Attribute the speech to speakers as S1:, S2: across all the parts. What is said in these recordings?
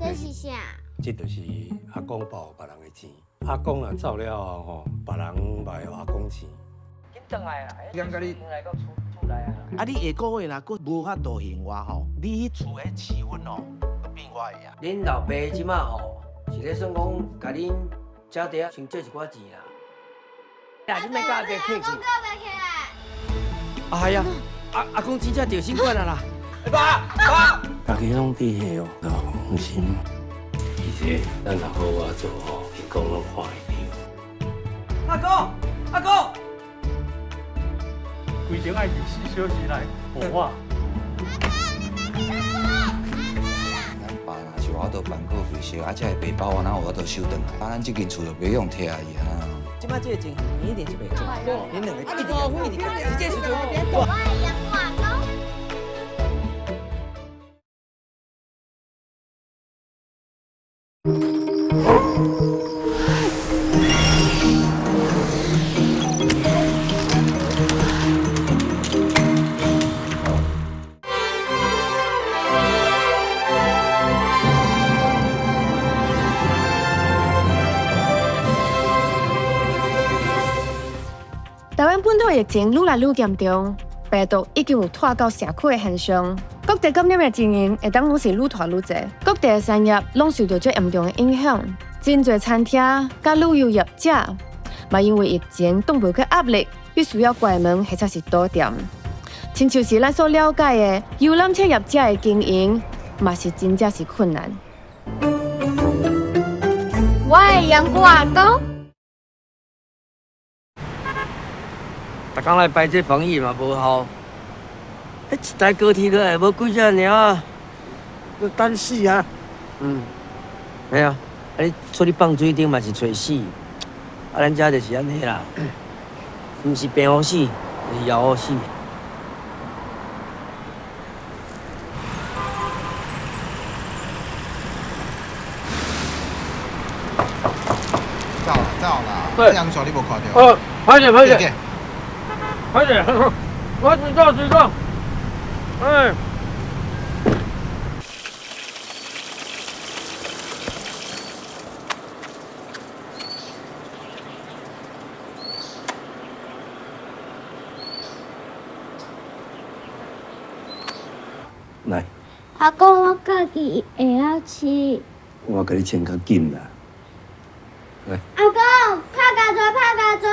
S1: 這是啥？
S2: 這就是阿公包予別人的錢。阿公若走了後吼，別人嘛會予阿公錢。
S3: 緊轉來啊！
S4: 感覺你
S3: 來到厝厝內啊！
S5: 啊，你下個月若閣無法度還我吼，你彼厝的持分哦，都變我的啊。
S3: 恁老爸這馬吼，是咧算講，共恁姐弟仔先借一寡錢啦。啊，你莫佮阿伯客氣。啊係啊，阿阿公真正著新冠啊啦！
S5: 爸爸，
S2: 大家攏佇遐哦，都放心。而且咱若好好做吼，伊講攏看會著。
S3: 阿公，阿公。
S6: 規定愛24小時內火化。
S4: 咱爸若是有法度辦過費燒，啊，這个白包我哪有法度收轉來？啊，咱這間厝就袂用拆去啊。
S3: 這擺這個情形，你一定是袂做。恁兩個一直講，一直講，這時陣
S1: 我會養我阿公。
S7: 台灣本土疫情愈來愈嚴重，病毒已經有拖到社區的現象。各地感染的情形會當攏是愈拖愈濟，各地的產業攏受到足嚴重的影響。真濟餐廳佮旅遊業者嘛，因為疫情擋袂過壓力，必須要關門或者是倒店。親像是咱所了解的遊覽車業者的經營，嘛是真正是困難。
S1: 我會養我阿公。
S3: 逐工來排這防疫嘛無效，彼一台高鐵落來無幾隻爾啊，
S5: 就等死啊！
S3: 嗯，嘿啊，啊你出去放水燈嘛是揣死，啊咱遮就是按呢啦，毋是病予死，就是枵予死。
S8: 走啦走啦，這兩線你無看著？
S6: 哦，歹勢歹勢。快點，我知道知道。哎，
S2: 來。
S1: 阿公，我家己會曉飼。
S2: 我共你穿較緊啦。來。
S1: 阿公，拍膠紙，拍膠紙。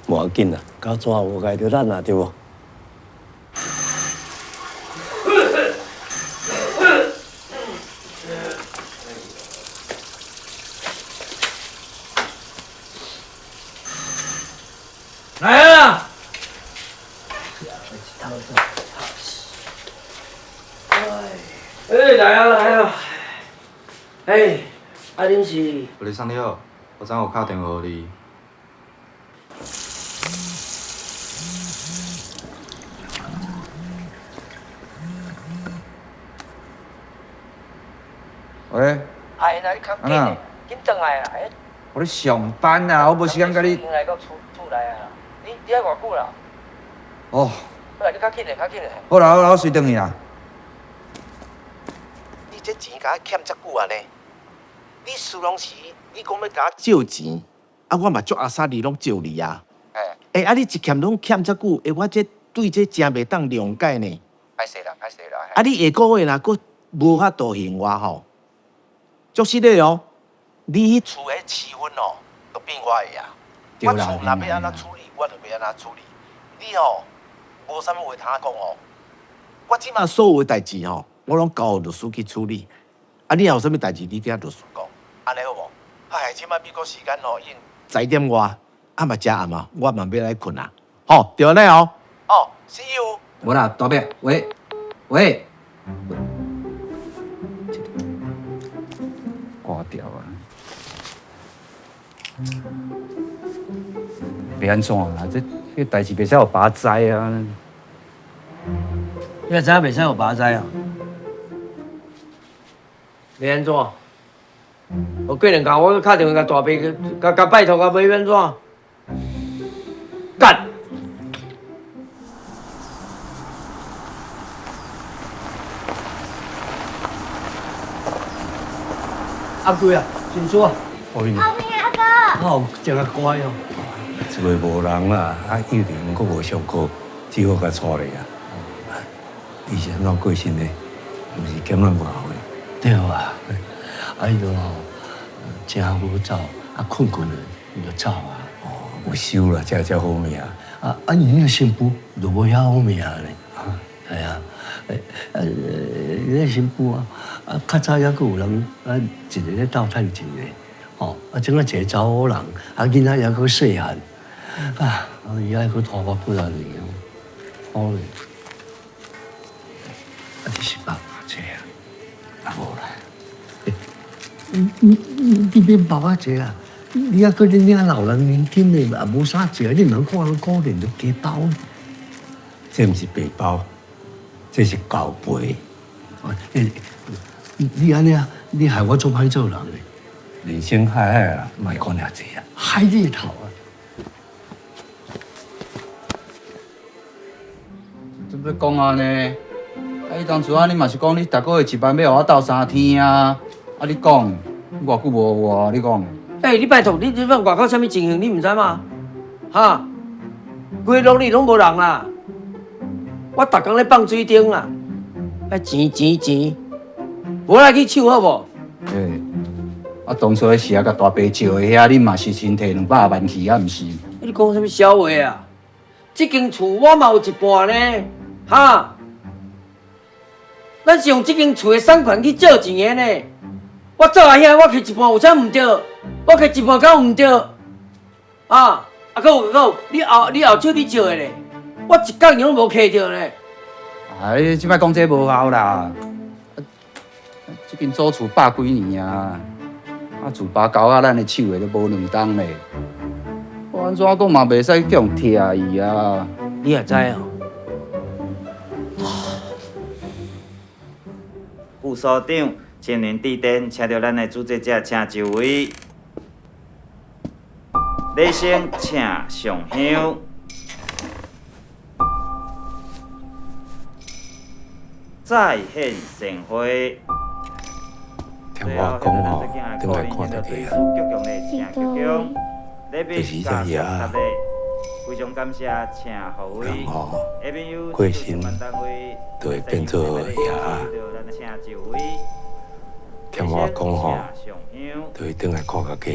S2: 無要緊啦，膠紙有礙著咱啊，對無？
S3: 來啊！哎，來啊來啊！哎，啊恁是？
S4: 我咧送你好，我昨有敲電話予你。喂，
S3: 哎，那你較緊的，緊轉來啊！
S4: 我咧上班啊，我無時間佮你。
S3: 來到厝厝內啊！你你愛偌久啦？
S4: 哦。
S3: 好啦，你較緊的，較緊的。
S4: 好啦好啦，我隨轉去啦。
S5: 你這錢共我欠遮久啊呢？你時當時你講欲共我借錢，啊，我嘛足阿莎利攏借你啊。欸，啊，你一欠攏欠遮久，欸，我這對這誠袂當諒解呢。
S4: 歹勢啦，歹勢啦。
S5: 啊，你下個月若閣無法度還我吼，足實的哦，你彼厝的持分哦，就變我的啊。
S4: 對啦。
S5: 我厝若欲按怎處理，我就欲按怎處理。你吼無啥物話通講哦。我這馬所有的代誌吼，我攏交予律師去處理。啊，你若有啥物代誌，你佮律師講，按呢好無？哎，這馬美國時間吼已經10點外，啊嘛誠暗啊，我嘛欲來睏啊。吼，著按呢哦。哦，See you。
S4: 無啦，大伯，喂，喂，掛掉啊！欲按怎啦？這這代誌袂使予爸知啊！
S3: 你若知影袂使予爸知啊？欲按怎？我過兩工我閣敲電話共大伯去，共共拜託啊，欲按怎？幹！
S2: 阿貴啊，新叔啊，
S1: 后面阿哥，
S2: 哦，真啊乖哦。這回無人啦，啊，幼兒園閣無上課，只好共帶來啊。伊是按怎過身的？毋是欠咱偌歲？
S9: 對啊，哎喲，食無走，啊，睏睏的就走啊。
S2: 哦，有收啦，這才好命。
S9: 啊啊，伊那個新婦就無遐好命咧。啊，係啊，那個新婦啊，啊，較早猶閣有人啊，一個咧鬥趁錢的，吼，啊，這擺一個查某人，啊，囡仔猶閣細漢，啊，伊還閣拖我幾仔年，好咧。啊，你是爸爸這啊？啊，無啦。你免爸爸這啊？你猶閣咧領老人年金的，也無啥食，你毋通看人可憐就加包。
S2: 這毋是白包，這是厚皮。
S9: 你按呢啊？你害我做歹做人的。
S2: 人生海海啊，莫管遐濟啊。
S9: 害你頭啊！
S4: 怎欲講按呢？啊，你當初啊，你嘛是講你逐個月一萬欲予我鬥三天啊？啊，你講，你偌久無予我？你講。
S3: 欸，你拜託，你這擺外口啥物情形，你毋知嗎？哈，規個農里攏無人啦。我逐工咧放水燈啦，愛錢錢錢，無來去搶好無？
S4: 欸，啊，當初彼時啊，共大伯借的遐，你嘛是先提200萬去啊，毋是？
S3: 你講啥物痟話啊？這間厝我嘛有一半呢，哈！咱是用這間厝的產權去借錢的呢。我做阿兄，我摕一半有啥毋對？我摕一半敢有毋對？啊！啊，閣有閣有，你後手你借的咧，我一角銀攏無摕著咧。
S4: 啊，你這擺講這無效啦。啊，這間祖厝百幾年啊，啊，自爸交仔咱的手的都無兩冬咧。我按怎講嘛袂使叫人拆伊啊。
S3: 你也知哦。
S10: 副所長親臨致電，請著咱的主祭者請就位。禮先請上香，再獻聖花。
S2: 聽我講吼，轉來看著你啊，就是這爺仔，人吼過身就會變做爺仔。聽我講吼，就會轉來看家己，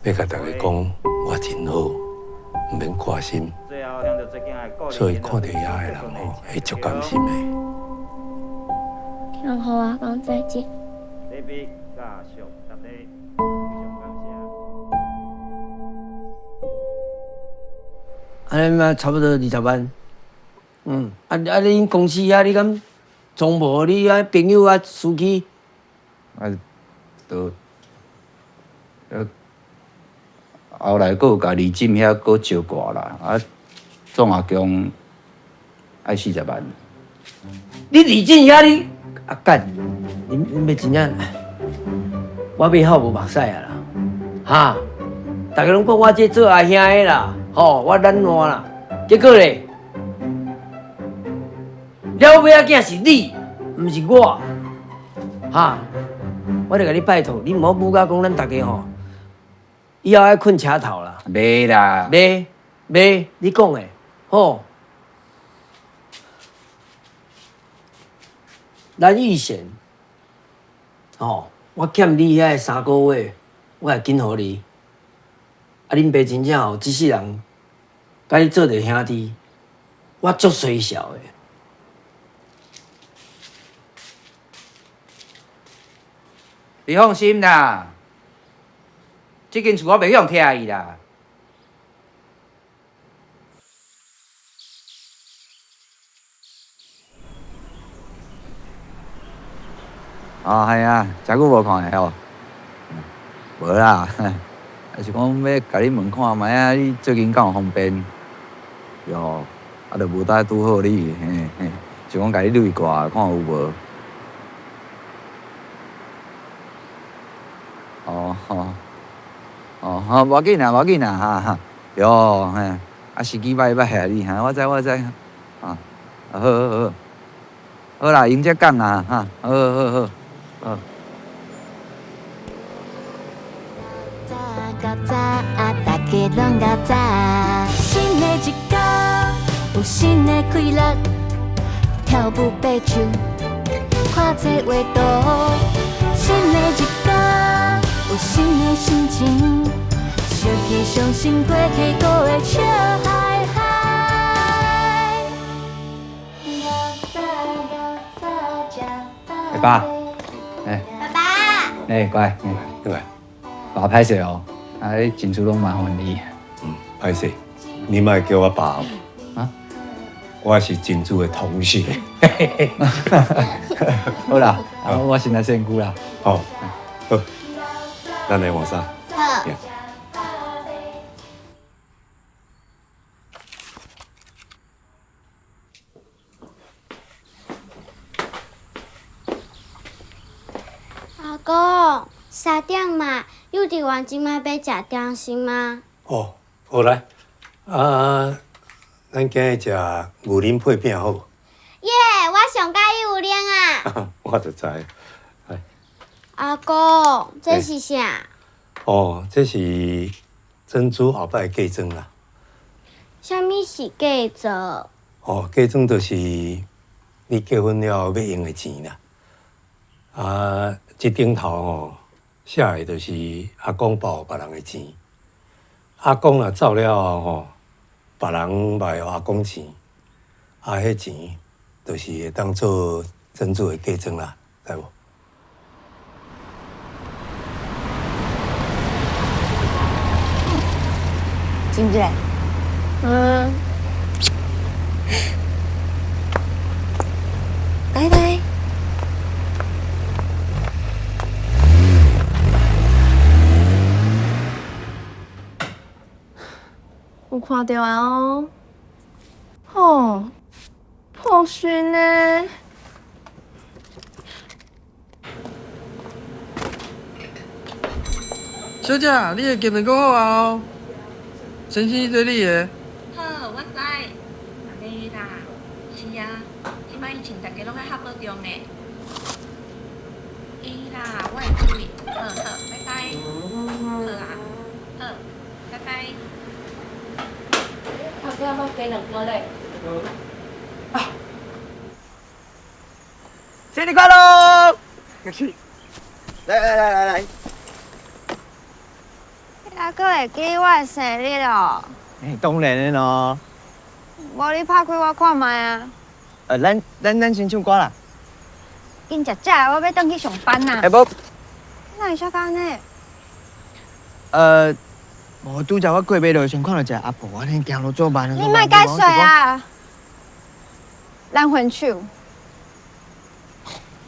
S2: 欲共大家講我真好，毋免掛心。所以看著遐的人吼，會足甘心的。
S1: 聽予我講再見。
S3: 按呢嘛差不多20萬。嗯，啊啊！恁公司遐你敢裝無？你遐朋友啊、司機？
S4: 啊，都，後來閣有共李進遐閣招掛啦，啊，總合共愛40萬。
S3: 你李進遐你啊幹，恁欲真正，我欲哭無目屎啊啦，哈！逐家攏講我這做阿兄的啦，吼，我懶惰啦，結果咧，了尾仔囝是你，毋是我，哈！我咧共你拜託，你毋好母甲講咱逐家吼，以後愛睏車頭啦。
S4: 袂啦。
S3: 袂袂，你講的，吼。咱以前，吼，我欠你遐3個月，我會緊予你。啊，恁爸真正吼，這世人，共你做著兄弟，我足衰小的。
S4: 你放心啦，這間厝我袂去予拆去啦。哦，係啊，誠久無看的吼，無啦，啊是講欲共你問看覓仔，你最近敢有方便？喲，啊，就無拄拄好你，嘿嘿，想講共你捋掛，看有無？哦吼，哦好，無要緊啦，無要緊啦，哈哈，喲嘿，啊時機歹歹啊你哈，我知我知，啊，好好好，好啦，用這講啦，哈，好好好，好。
S11: 日攏較早。新的一天有新的快乐，跳舞爬树，看这画图。新的一天有新的心情，想起伤心过去，阁会笑嗨嗨。
S4: 欸爸，欸，
S1: 爸爸，
S4: 欸乖，
S2: 来，
S4: 爸歹势哦，啊你进出拢麻烦你。
S2: 嗯，歹势，你莫叫我爸哦。
S4: 啊？
S2: 我是珍珠的同学。
S4: 好啦，啊我先来身躯啦。
S2: 好，好，咱来换衫。
S1: 好。阿公，3点嘛，幼稚园这摆欲食点心吗？
S2: 哦，好来，啊，咱今日食牛奶配饼好无？
S1: 耶，我上佮意牛奶啊！
S2: 我就知。
S1: 阿公，这是啥？
S2: 哦，这是珍珠后摆嫁妆啦。
S1: 啥物是嫁妆？
S2: 哦，嫁妆就是你结婚了后欲用的钱啦。啊，这顶头吼写的就是阿公包予别人的钱。阿公若走了后吼，别人嘛会予阿公钱，啊，彼钱就是会当做珍珠的嫁妆啦，知无？
S7: 真不真？嗯。拜拜。有看到啊哦，吼，破讯呢？
S6: 小姐，你的鉴定阁好啊哦，先生做你的。
S12: 好，我知。袂啦，是啊，这摆疫情大家拢爱较保重呢。会啦，我会注意。好好，拜拜。好啊，好，拜拜。
S7: 头家我加两锅咧。
S3: 啊！生日快乐！来来来来来。
S7: 你还阁会记我的生日哦？
S3: 欸，当然的咯。
S7: 无你拍开我看觅啊。
S3: 咱先唱歌啦。
S7: 紧食食，我欲转去上班啦。
S3: 欸，无。
S7: 哪会小可按呢？
S3: 无拄才我过马路时，看到一个阿婆，按呢行路做慢。
S7: 你莫解释啊！咱分手。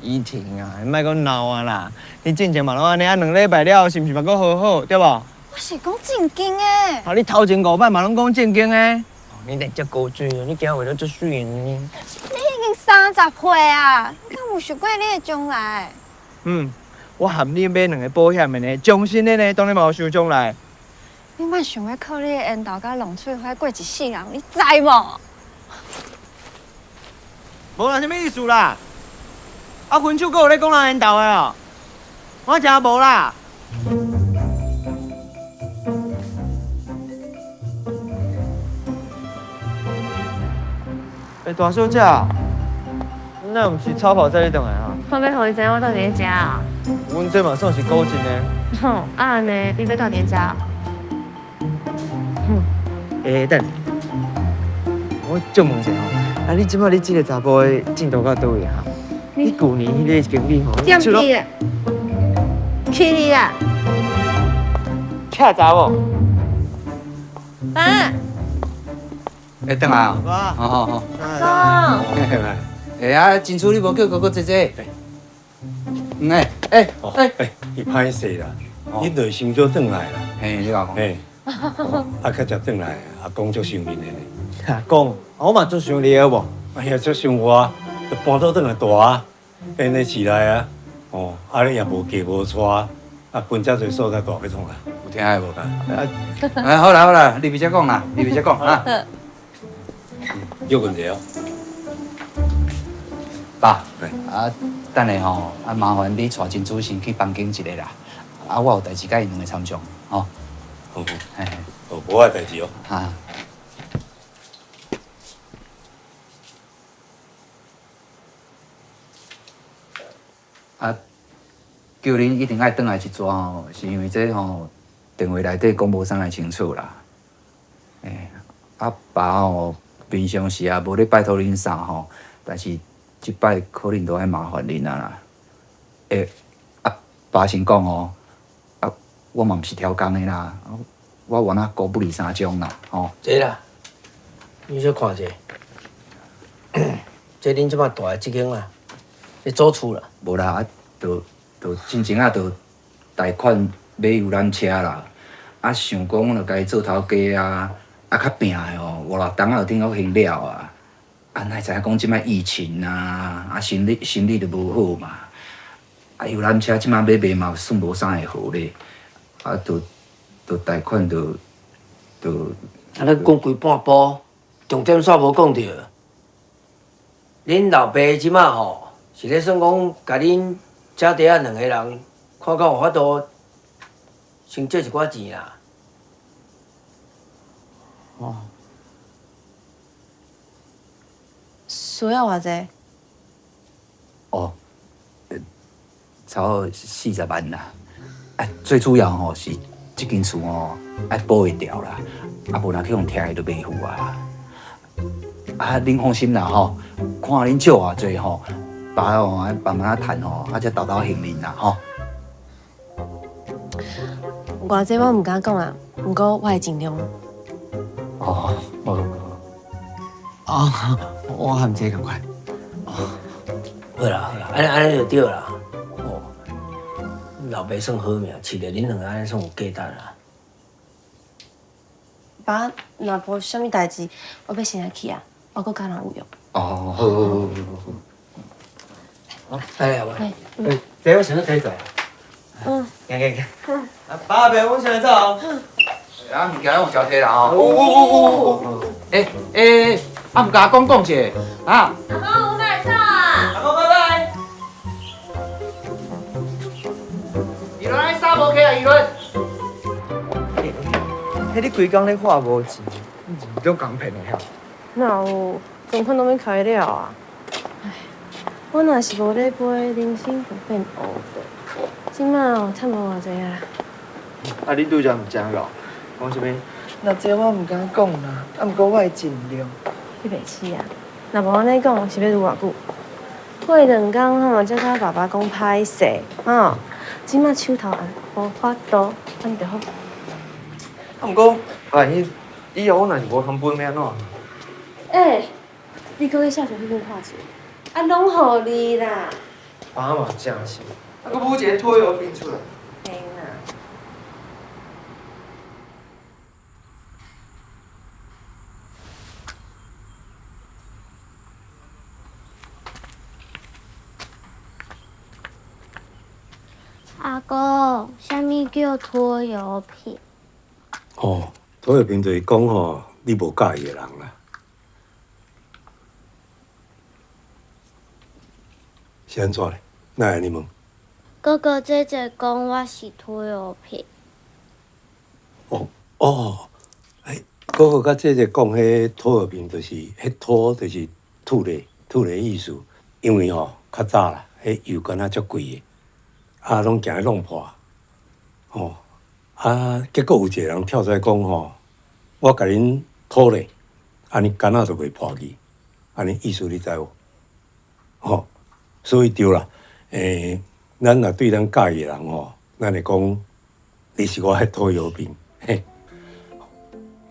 S3: 以婷啊，你莫阁闹啊啦！你进前嘛拢按呢，啊2礼拜了后，是毋是嘛阁和好，对无？
S7: 我是讲正经的。
S3: 啊，你头前5摆嘛拢讲正经的。你来遮古锥哦，你行话都足媠的呢。
S7: 你已经30岁啊，你敢有想过你的将来？
S3: 嗯，我含你买2个保险的呢，终身的呢，当然嘛有想将来。
S7: 你莫想欲靠你的缘投佮浪翠花过一世人，你知无？
S3: 无啦，啥物意思啦？啊，分手阁有咧讲人缘投的哦？我真无啦。欸，大小姐，那毋是超跑载你转来啊？
S12: 我欲予伊知影我踮伫咧遮啊。
S3: 阮这嘛算是古镇的。
S12: 吼，啊按呢，你欲踮伫咧遮？
S3: 欸，等，我借问一下吼，啊，你这摆你这个查埔的进度到佗位啊？你旧年彼个经理吼，
S7: 点去啊？去你啊！
S3: 恰查某。
S7: 爸。
S4: 欸，转来哦。好好好。
S7: 阿
S4: 公。欸啊，珍珠你无叫哥哥坐坐？嗯欸欸
S2: 欸，伊歹势啦，你就伤早转来啦。
S4: 嘿，你话讲。
S2: 嘿。啊，较早转来，阿公足想恁的呢。
S3: 阿公，我嘛足想你的无？
S2: 哎呀，足想我，就搬倒转来住啊，变咧市内啊，哦，啊你也无嫁无娶，啊分遮济所在住欲创啊？
S4: 有听的无？哎，好啦好啦，你别再讲啦，你别再讲啊。
S2: 有问题哦。
S4: 爸，啊，等下吼，啊麻烦你带珍珠先去房间一下啦。啊，我有代志佮𪜶两个参详，吼。
S2: 好，哦，無我的代誌哦。
S4: 哈。啊，叫恁一定愛轉來這逝吼，是因為這吼電話內底講無啥會清楚啦。欸，啊爸吼，平常時也無咧拜託恁啥吼，但是這擺可能都愛麻煩恁啊啦。欸，啊爸先講哦，啊我嘛毋是超工的啦，我原來孤不離三張啦，吼。
S3: 這啦，你小看者，這恁這擺住的這間啦，咧租厝啦。
S4: 無啦，啊，就進前啊，就貸款買遊覽車啦，啊想講就家己做頭家啊，啊較拼的吼，五六冬仔就頂好還了啊。啊，哪會知影講這擺疫情啊，啊生理就無好嘛，啊遊覽車這擺欲賣嘛算無啥會好咧，啊就貸款就。
S3: 啊，你講規半晡，重點煞無講著。恁老爸這擺吼是咧算講，共恁姐弟仔兩個人看敢有法度先借一寡錢啦。
S4: 哦。
S7: 需要偌濟？
S4: 哦，差不多40萬啦。啊，最主要吼是這間厝吼愛保會牢啦，啊無若去予拆去就袂付啊。啊，恁放心啦吼，看恁借偌濟吼，爸吼愛慢慢仔趁吼，啊才沓沓還恁啦吼。
S7: 偌濟我毋敢講啦，毋過我會盡量。
S4: 哦，好。
S8: 啊，我含這仝款。
S3: 好啦好啦，按呢就對啦。哦，老爸算好命，飼著恁兩个按呢算有價值啦。
S7: 爸，若無啥物代誌，我欲先來去啊，我閣佮人有約。
S4: 哦，好好好好。
S3: 好，來來來。
S6: 欸，這我先去提走。
S7: 嗯。
S6: 行行行。啊，爸阿伯，阮先來走哦。
S4: 啊，物件攏有交提啦吼。哦。欸欸，啊，毋共阿公講者，啊。
S1: 阿公，我來走啊。
S6: 阿公，拜拜。
S4: 伊倫，你衫無起啊，伊倫。
S8: 彼你規工咧看無錢，你是足共騙的遐？
S7: 哪有，存款拢欲開了啊！唉，我若是無咧飞，人生就變烏白。這擺哦，趁無偌濟啊。
S8: 啊，你拄才毋真敖，講啥物？若這我毋敢講啦，啊，毋過我會盡量。
S7: 你袂試啊？若無按呢講，是欲愈偌久？過兩工吼，才佮爸爸講歹勢，吼，這擺手頭也無法度，按呢就好。
S8: 啊，毋過，萬一以後我若是無通分，欲按怎？
S7: 欸，你閣去下屬彼間看厝，啊，攏予你啦。
S8: 啊嘛，真是，啊，閣舞一个拖油瓶出來。
S7: 嘿啦。
S1: 阿公，啥物叫拖油瓶？
S2: 哦，拖油瓶就是講吼，你無佮意的人啦。是按怎咧？哪會按呢問？
S1: 哥哥姐姐講我是拖油瓶。
S2: 哦哦，欸，哥哥佮姐姐講，彼拖油瓶就是，彼拖就是吐咧，吐咧意思。因為吼較早啦，彼油柑仔足貴的，啊，攏驚弄破，吼。啊！結果有一個人跳出來講吼，我共恁吐咧，按呢柑仔就袂破去，按呢意思你知無？吼，所以對啦，欸，咱若對咱佮意的人吼，咱會講你是我的拖油瓶。嘿。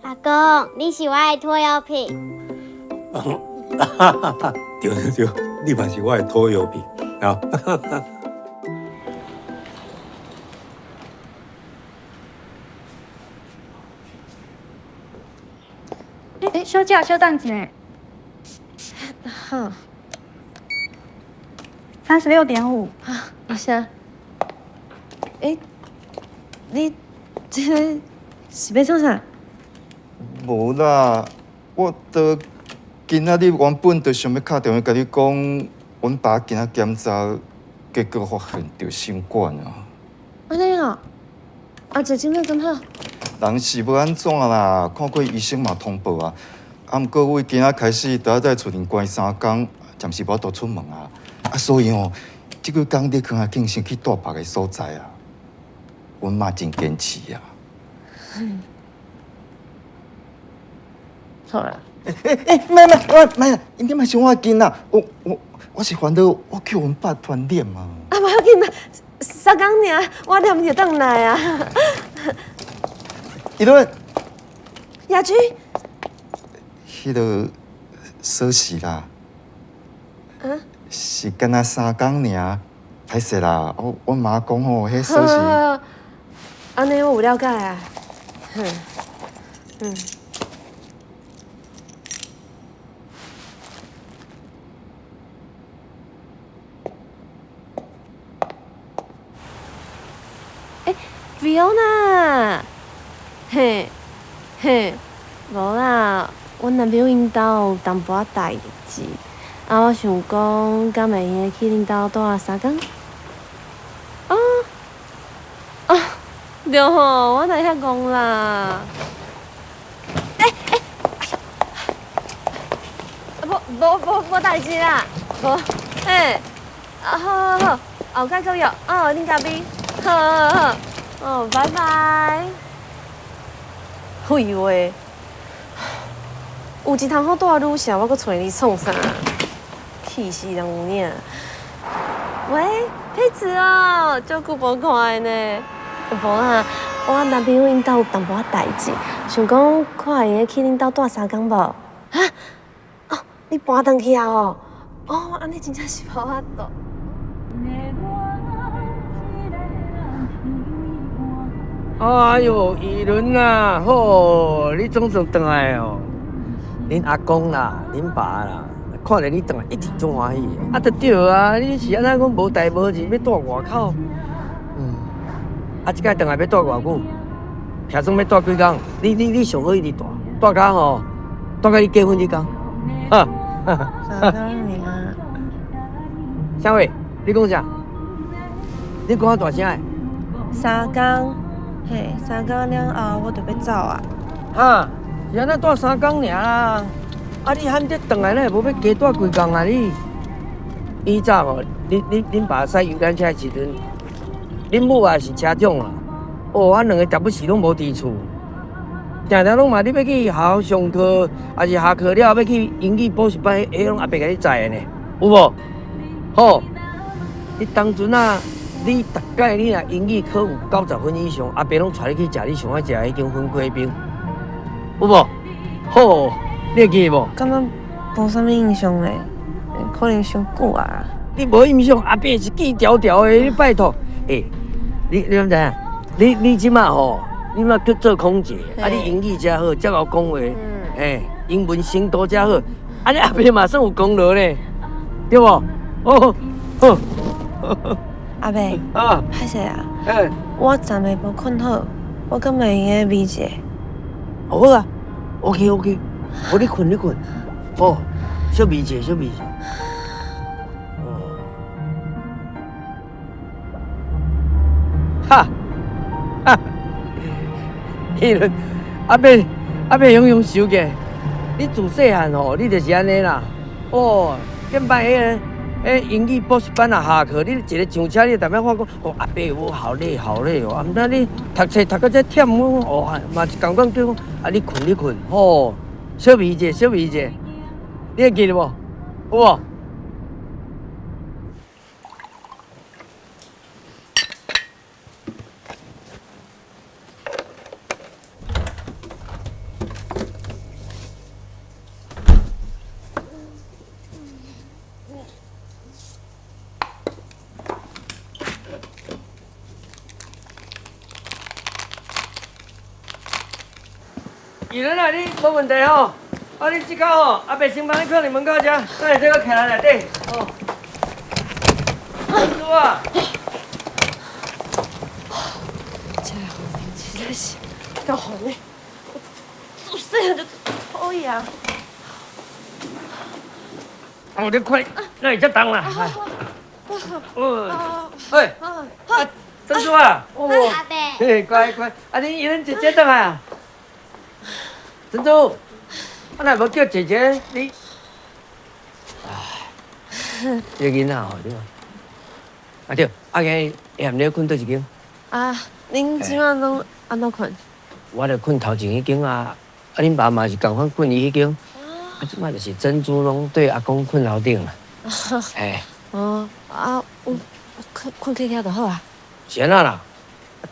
S1: 阿公，你是我的拖油瓶。
S2: 對對對，你嘛是我的拖油瓶啊！
S13: 欸，小姐，稍等一下。
S7: 好。
S13: 36.5。
S7: 啊，医生。欸，你这个是欲创啥？
S8: 無啦，我都今仔日原本就想欲敲電話共你講，阮爸今仔檢查結果發現著心管啊。
S7: 按呢哦，啊，這這擺敢好？
S8: 人是无按怎啦，看过医生嘛通报啊。啊，毋过为今仔开始，都爱在厝里关三工，暂时无法度出门啊。啊，所以吼，这几工你可能紧先去蹛别个所在啊。阮妈真坚持啊。
S7: 错啦。
S8: 欸，莫莫莫莫，你莫伤我紧啦！我是烦恼，我叫阮爸传染啊。
S7: 啊，无要紧啦，三工尔，我念就转来啊。
S8: 伊伦，
S7: 亚军，
S8: 彼个锁匙啦，
S7: 啊？
S8: 是干焦三工尔，歹势啦，我妈讲吼，彼锁匙。
S7: 按呢我有了解啊。哼，嗯。Fiona，嘿，嘿，无啦，阮男朋友𪜶兜有淡薄仔代誌，啊，我想講，敢會用得去恁兜蹛三工？啊，啊，對吼，我哪會遐戇啦？欸，無代誌啦，無，嘿，啊，好好好，後蓋閣約，哦，恁咖啡，好好好。哦，拜拜。廢話，有一通好蹛女社，我阁揣你创啥？氣死人有影。喂，佩慈哦，足久無看的呢。無啦，我男朋友𪜶兜有淡薄仔代誌，想講看會用得去恁兜蹛三工無？哈？哦，你搬轉去啊？哦，哦，按呢真正是無法度。
S3: 哎呦，怡伦啊，好，你总算转来哦。恁阿公啦，恁爸啦，看著你转来一定足欢喜的。啊，就对啊，你是按怎讲无代无志，欲蹛外口？嗯，啊，这摆转来欲蹛偌久？听说欲蹛几工？你上好一直蹛，蹛到吼，蹛到你结婚彼工。哈，
S7: 三工尔。
S3: 啥话？你讲啥？你讲较大声的。
S7: 三工。嘿，三工了后我就欲走啊！
S3: 哈，是按怎蹛三工尔啊？啊，你罕得转来，哪会无欲加蹛几工啊？你以早吼，恁爸驶游览车的时阵，恁母也是车长啦。哦，啊，两个逐不时拢无伫厝，定定拢嘛，你欲去学校上课，抑是下课了欲去英语补习班，彼拢阿伯共你载的呢，有无？好，你当阵啊。你逐摆你若英语考有90分以上，阿伯拢带你去食你上爱食的彼间粉粿冰，有无？好，你会记得无？
S7: 感觉无啥物印象咧，可能伤久啊。
S3: 你无印象，阿伯是记条条的，你拜托。欸，你敢知影？你这马吼，你嘛去做空姐，啊，你英语诚好，遮𠢕讲话，欸，英文程度遮好，啊，你阿伯嘛算有功劳咧，对无？哦，好。
S7: 阿伯，啊，歹势啊，我暂时无睏好，我敢会用得眯一下？
S3: 好啊，OK OK，好，你睏你睏，哦，小眯一下，小眯一下。哦，哈，哈，彼个阿伯阿伯雄雄收起，你自细汉吼，你就是按呢啦，哦，顶摆彼个。欸，英语补习班若下课，你一个上车，你就踮遐发讲，哦，阿伯我好累好累哦，啊，毋知你读册读到这忝，哦，嘛是仝款叫讲，啊，你睏你睏，吼，小眯一下，小眯一下，你会记得无？有无？怡伦啊，你无问题吼？啊，你这工吼，阿伯先帮你囥伫门口遮，等下这个徛来内底。哦。叔啊。
S7: 这个环境实在是够烦的，我自细汉就讨厌。
S3: 哦，你快，哪会遮重啦？哦，喂，啊，珍珠啊，哦，
S1: 阿伯，
S3: 嘿，乖乖，啊，恁恁姐姐转來啊？珍珠，啊，若無叫姐姐你，唉，這個囡仔吼，對無？啊對，啊今日下暗你睏佗一間？
S7: 啊，恁這擺攏按怎睏？
S3: 我就睏頭前彼間啊，啊恁爸嘛是仝款睏伊彼間，啊這擺就是珍珠攏對阿公睏樓頂啦。嘿。
S7: 哦，啊，阮睏睏客廳就好啊。
S3: 是按怎啦？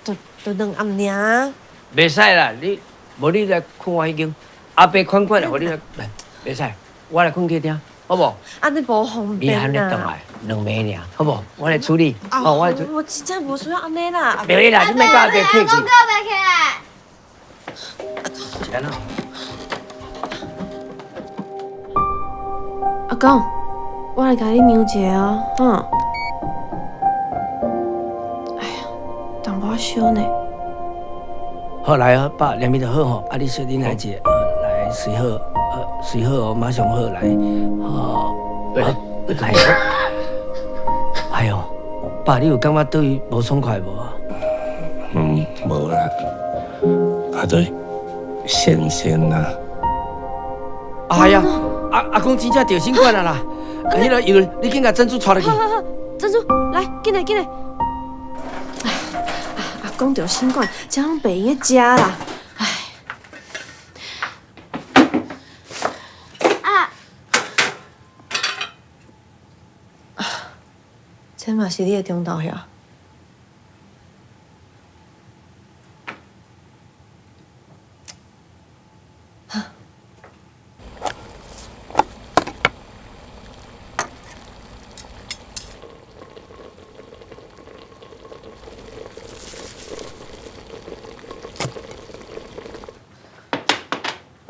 S7: 就就兩暗爾。
S3: 袂使啦，你無你來睏我彼間，阿伯款款的，予你來，袂使，我來睏客廳，好無？
S7: 按呢無方便
S3: 啊。你喊你轉來兩暝爾，好無？我來處理，哦，我來處理。
S7: 我真正無需要按呢啦。
S3: 袂啦，你莫佮阿伯客氣。
S1: 阿公閣袂起來。
S3: 是按怎？
S7: 阿公，我來共你量一下哦，哈。哎呀，淡薄仔燒呢。
S3: 好來啊，爸，連面就好吼，啊，你小恁來一個，來隨好，隨好哦，馬上好來，好，來，哎喲，爸，你有感覺對伊無爽快無？
S2: 嗯，無啦，啊，就瀉瀉啦。
S3: 哎呀，阿阿公真正著新冠啊啦！彼个尤，你緊共珍珠帶入去。
S7: 好好好，珍珠，來，緊來緊來。阿公著新冠，這攏袂閒得食啦。唉。
S1: 啊。
S7: 這嘛是你的中晝遐？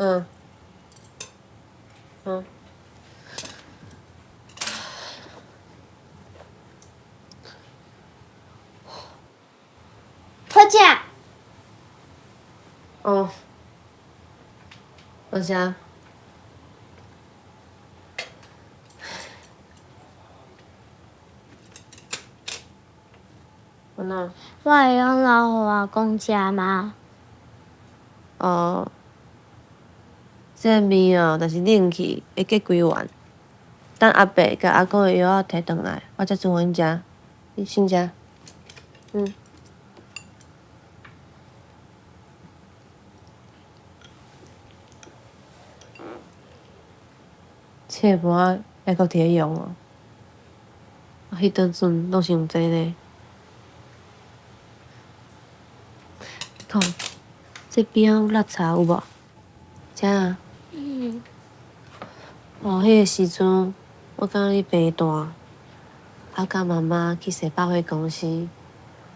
S7: 嗯，嗯，
S1: 好食。
S7: 哦，多谢。按怎？
S1: 我會用留予阿公食嗎？
S7: 哦。這麵哦，若是冷去，會結規丸。等阿伯共阿公的藥仔提轉來，我才煮予恁食。你先食。嗯。這個盤仔猶閣佇咧用哦，啊，彼當陣攏是用這呢。看，這邊仔有垃圾有無？遮啊。
S1: 嗯。
S7: 哦，彼個時陣，我感覺你病大，啊，佮媽媽去踅百貨公司，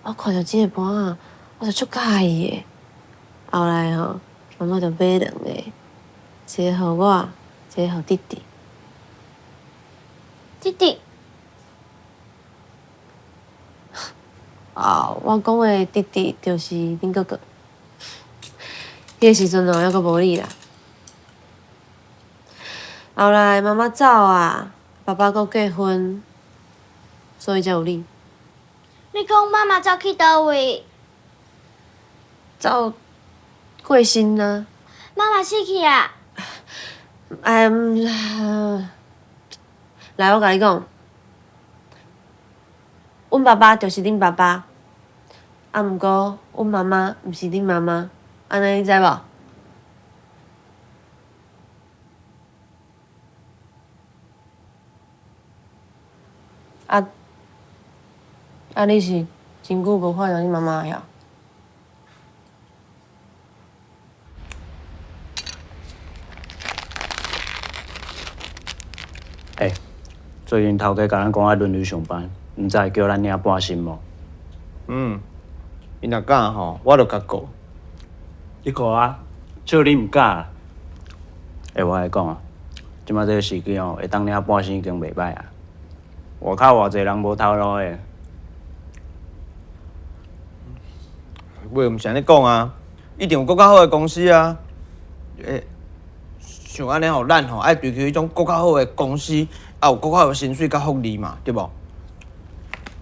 S7: 我看著這個盤仔，我就足佮意的。後來吼，媽媽就買兩個，一個予我，一個予弟弟。
S1: 弟弟。
S7: 啊，我講的弟弟就是恁哥哥。彼個時陣哦，猶閣無你啦。後來媽媽走啊，爸爸閣結婚，所以才有你。
S1: 你講媽媽走去佗位？
S7: 走過身啊。
S1: 媽媽死去啊？
S7: 哎，來，我共你講，阮爸爸就是恁爸爸，啊，毋過阮媽媽毋是恁媽媽，按呢你知無？啊啊！你是真久無看著你媽媽呀？
S10: 欸，最近頭家共咱講愛輪流上班，毋知會叫咱領半薪無？
S14: 嗯，伊若敢吼，我就共告。
S10: 你告啊，笑你毋敢。欸，我共你講啊，這擺這个時機哦，會當領半薪已經袂䆀啊。外口偌濟人無頭路的。
S14: 話毋是按呢講啊，一定有閣較好的公司啊。欸，像按呢吼，咱吼愛追求彼種閣較好的公司，啊有閣較好的薪水佮福利嘛，對無？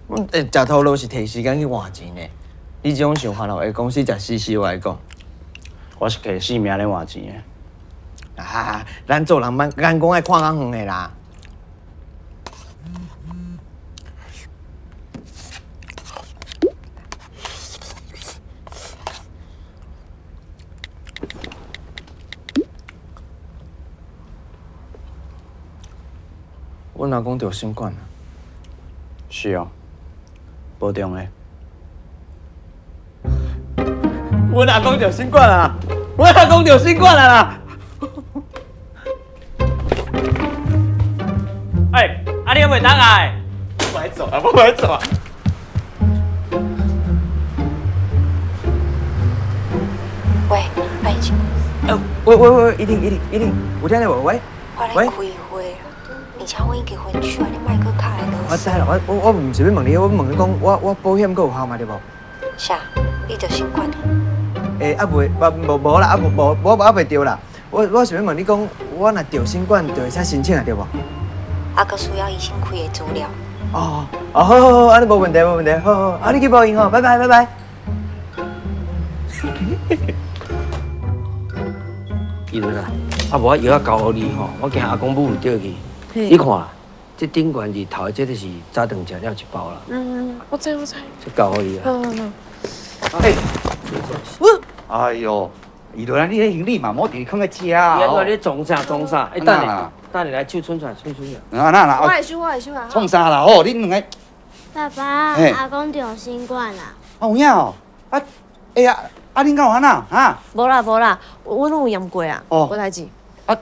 S14: 阮食头路是提时间去换钱呢。你这种想法哦，会公司食死死我来讲。
S10: 我是摕性命咧换钱的。
S14: 啊，咱做人眼光爱看较远的啦。阮阿公著新冠啊。
S10: 是哦，保重咧。
S14: 阮阿公著新冠啊！阮阿公著新冠啊啦！
S6: 哎，啊你还袂当来？
S14: 我来走啊！我来走啊！
S12: 喂，阿晴。
S14: 喂喂喂，一定一定一定，有听到无？喂。
S12: 我咧开会，而且我已经分手啊，你莫阁敲来啰嗦。
S14: 我知啦，我毋是欲问你，我问你讲，我保险阁有效嘛？对无？
S12: 啥？你著新冠？
S14: 欸，啊未，无无啦，啊无无，我还袂著啦。我是欲问你讲，我若著新冠，就会使申请啊，对无？
S12: 啊，阁需要医生开的资料。
S14: 哦哦，好好好，按呢无问题无问题，好好，啊你去报应吼，拜拜拜拜。
S3: 伊阵啊，啊无我药仔交予你吼，我惊阿公母会著去。你看，这顶悬日头的这个是早顿食了一包啦。
S7: 嗯，我知我知。
S3: 这交予你啊。
S7: 好好好。
S8: 哎，哎呦，伊落来你迄行李嘛，莫伫囥咧遮啊！
S3: 你安怎咧装啥装啥？哎，等下，等下来手伸出来，伸出来。
S8: 啊那啦，
S7: 我会收，我会收啊。
S8: 创啥啦？哦，恁两个。
S1: 爸爸，阿公中新冠啦。
S8: 啊有影哦，啊，哎呀，啊恁敢有按怎哈？
S7: 无啦无啦，我拢有验过啊。哦。无代志。
S8: 啊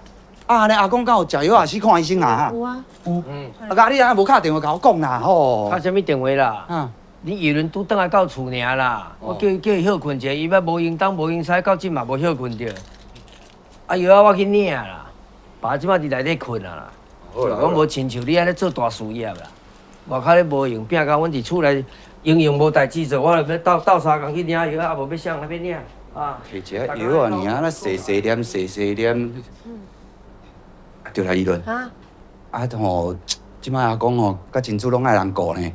S8: 啊，按呢阿公敢有食药还是看医生啊？
S7: 有啊。
S8: 有。嗯。啊，你按呢无敲电话共我讲啦吼。
S3: 敲啥物电话啦？嗯。你叶伦拄转来到厝尔啦，我叫伊叫伊歇睏一下，伊捌无闲东无闲西，到这嘛无歇睏著。啊药仔我去领啦，爸这摆伫内底睏啊啦。我无亲像你按呢做大事业啦，外口咧无闲，拼到阮伫厝内营营无代志做，我就欲斗斗相共去领药仔，啊无欲啥人来欲领啊？
S8: 提一下药仔尔，那细细念细细念。对啦，叶伦。
S7: 啊。
S8: 啊吼，这摆阿公吼，佮珍珠拢爱人顾呢。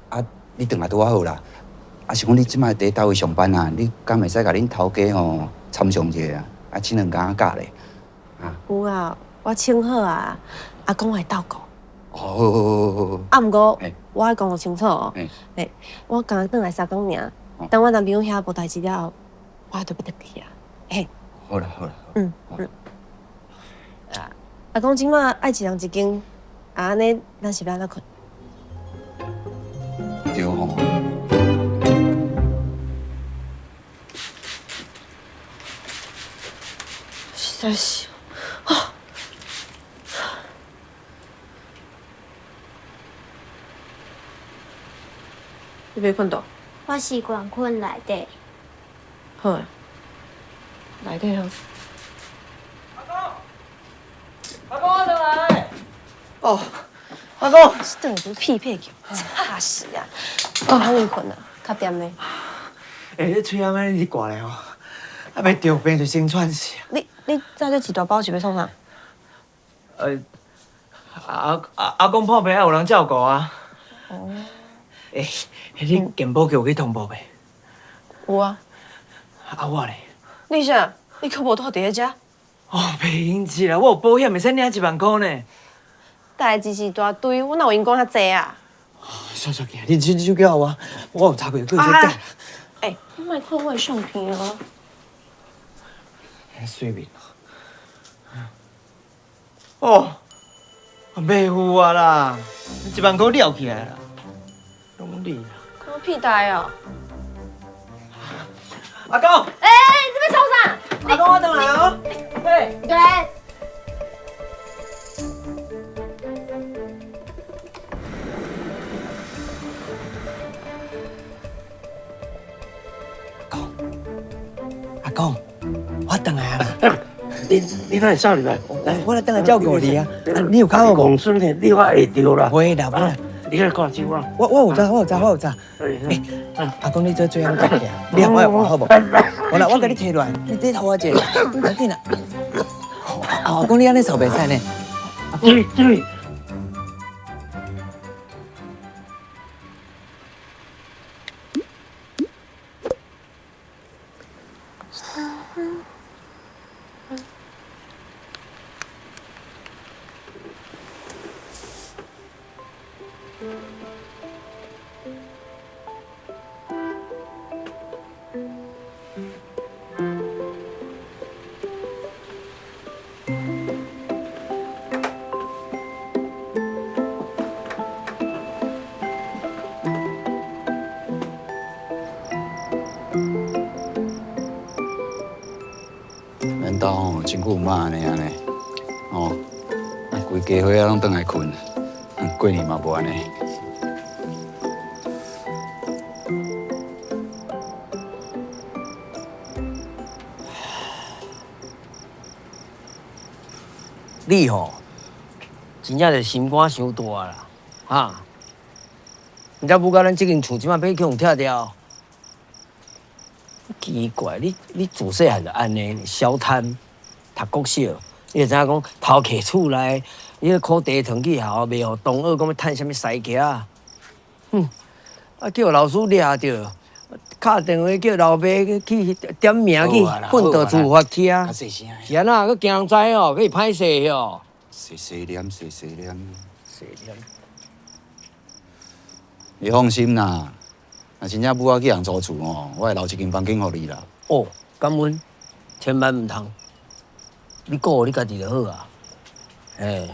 S8: 啊。你转来拄仔好啦，啊是讲你这摆伫佗位上班啊？你敢会使共恁头家吼参详一下啊？啊，请两工假咧。
S7: 啊。有啊，我请好啊，阿公会斗顾。
S8: 哦，好好好好好。
S7: 啊，毋过我爱讲清楚哦。欸，我刚转来三工尔，等我男朋友遐无代志了后，我就欲转去啊。嘿。
S8: 好啦好啦。
S7: 嗯嗯。啊，阿公这摆爱一人一间，啊，按呢咱是欲按怎睏？
S8: 对吼。
S7: 实在是，啊！你欲睏佗？
S1: 我习惯睏内底。
S7: 好，内底好。
S6: 阿公，阿公，我转来。哦。阿公，
S7: 这顿是屁屁叫，吵死啊！我较紧睏啊，较恬咧。
S14: 欸，你喙罨安呢一挂咧吼，啊欲著病就先喘死。
S7: 你载这一大包是欲创啥？
S14: 阿公破病爱有人照顾啊。
S7: 哦。
S14: 欸，你健保局有去通报未？
S7: 有啊。
S14: 啊我咧？
S7: 你啥？你阁无拄伫咧遮？
S14: 哦，袂用得啦，我有保险，会使领1万箍呢。
S7: 代志是一大堆，我哪有闲讲遐济啊？
S14: 煞煞去，你手交予我，我有查过，阁有这改。
S7: 欸，你莫看我的相片哦。
S14: 水面哦，袂赴啊啦，1万箍了起来啦，拢你啦。
S7: 看我屁大哦。
S14: 阿公。
S7: 欸，你欲创啥？
S14: 阿公，我转来哦。
S7: 欸，对。
S14: 阿公，我转来啊啦。
S6: 你哪会走入来？
S14: 我来转来照顾你啊。你有看我无？
S6: 公孙呢？你我会著啦。
S14: 会啦，会啦。
S6: 你来看手啊。
S14: 我有知，我有知，我有知。欸，阿公，你这嘴安怎起来？你我来换好无？好啦，我共你提落来，你这拖我一下，赶紧啦。阿公，你按呢扫袂使呢？
S6: 对对。
S4: 阮兜吼真久毋捌按呢啊呢，吼，啊规家伙仔攏转来睏，过年嘛无按呢。
S3: 你吼，真正是心肝伤大啦，哈！毋知母甲咱这间厝这摆欲去予拆掉。奇怪，你自细汉就按呢，消贪，读国小，你就知影讲头客厝内，你咧考第一堂去校，袂予同学讲欲趁啥物师屐啊？哼，啊叫老师掠著，敲电话叫老爸去点名去训导处罚去啊！是按怎？阁惊人知哦？阁是歹势哦？
S4: 细细念，细细念，
S3: 细念。
S4: 你放心啦，若真正母仔去予租厝吼，我会留一间房间予你啦。
S3: 哦，感恩，千万毋通，你顾好你家己就好啊。嘿。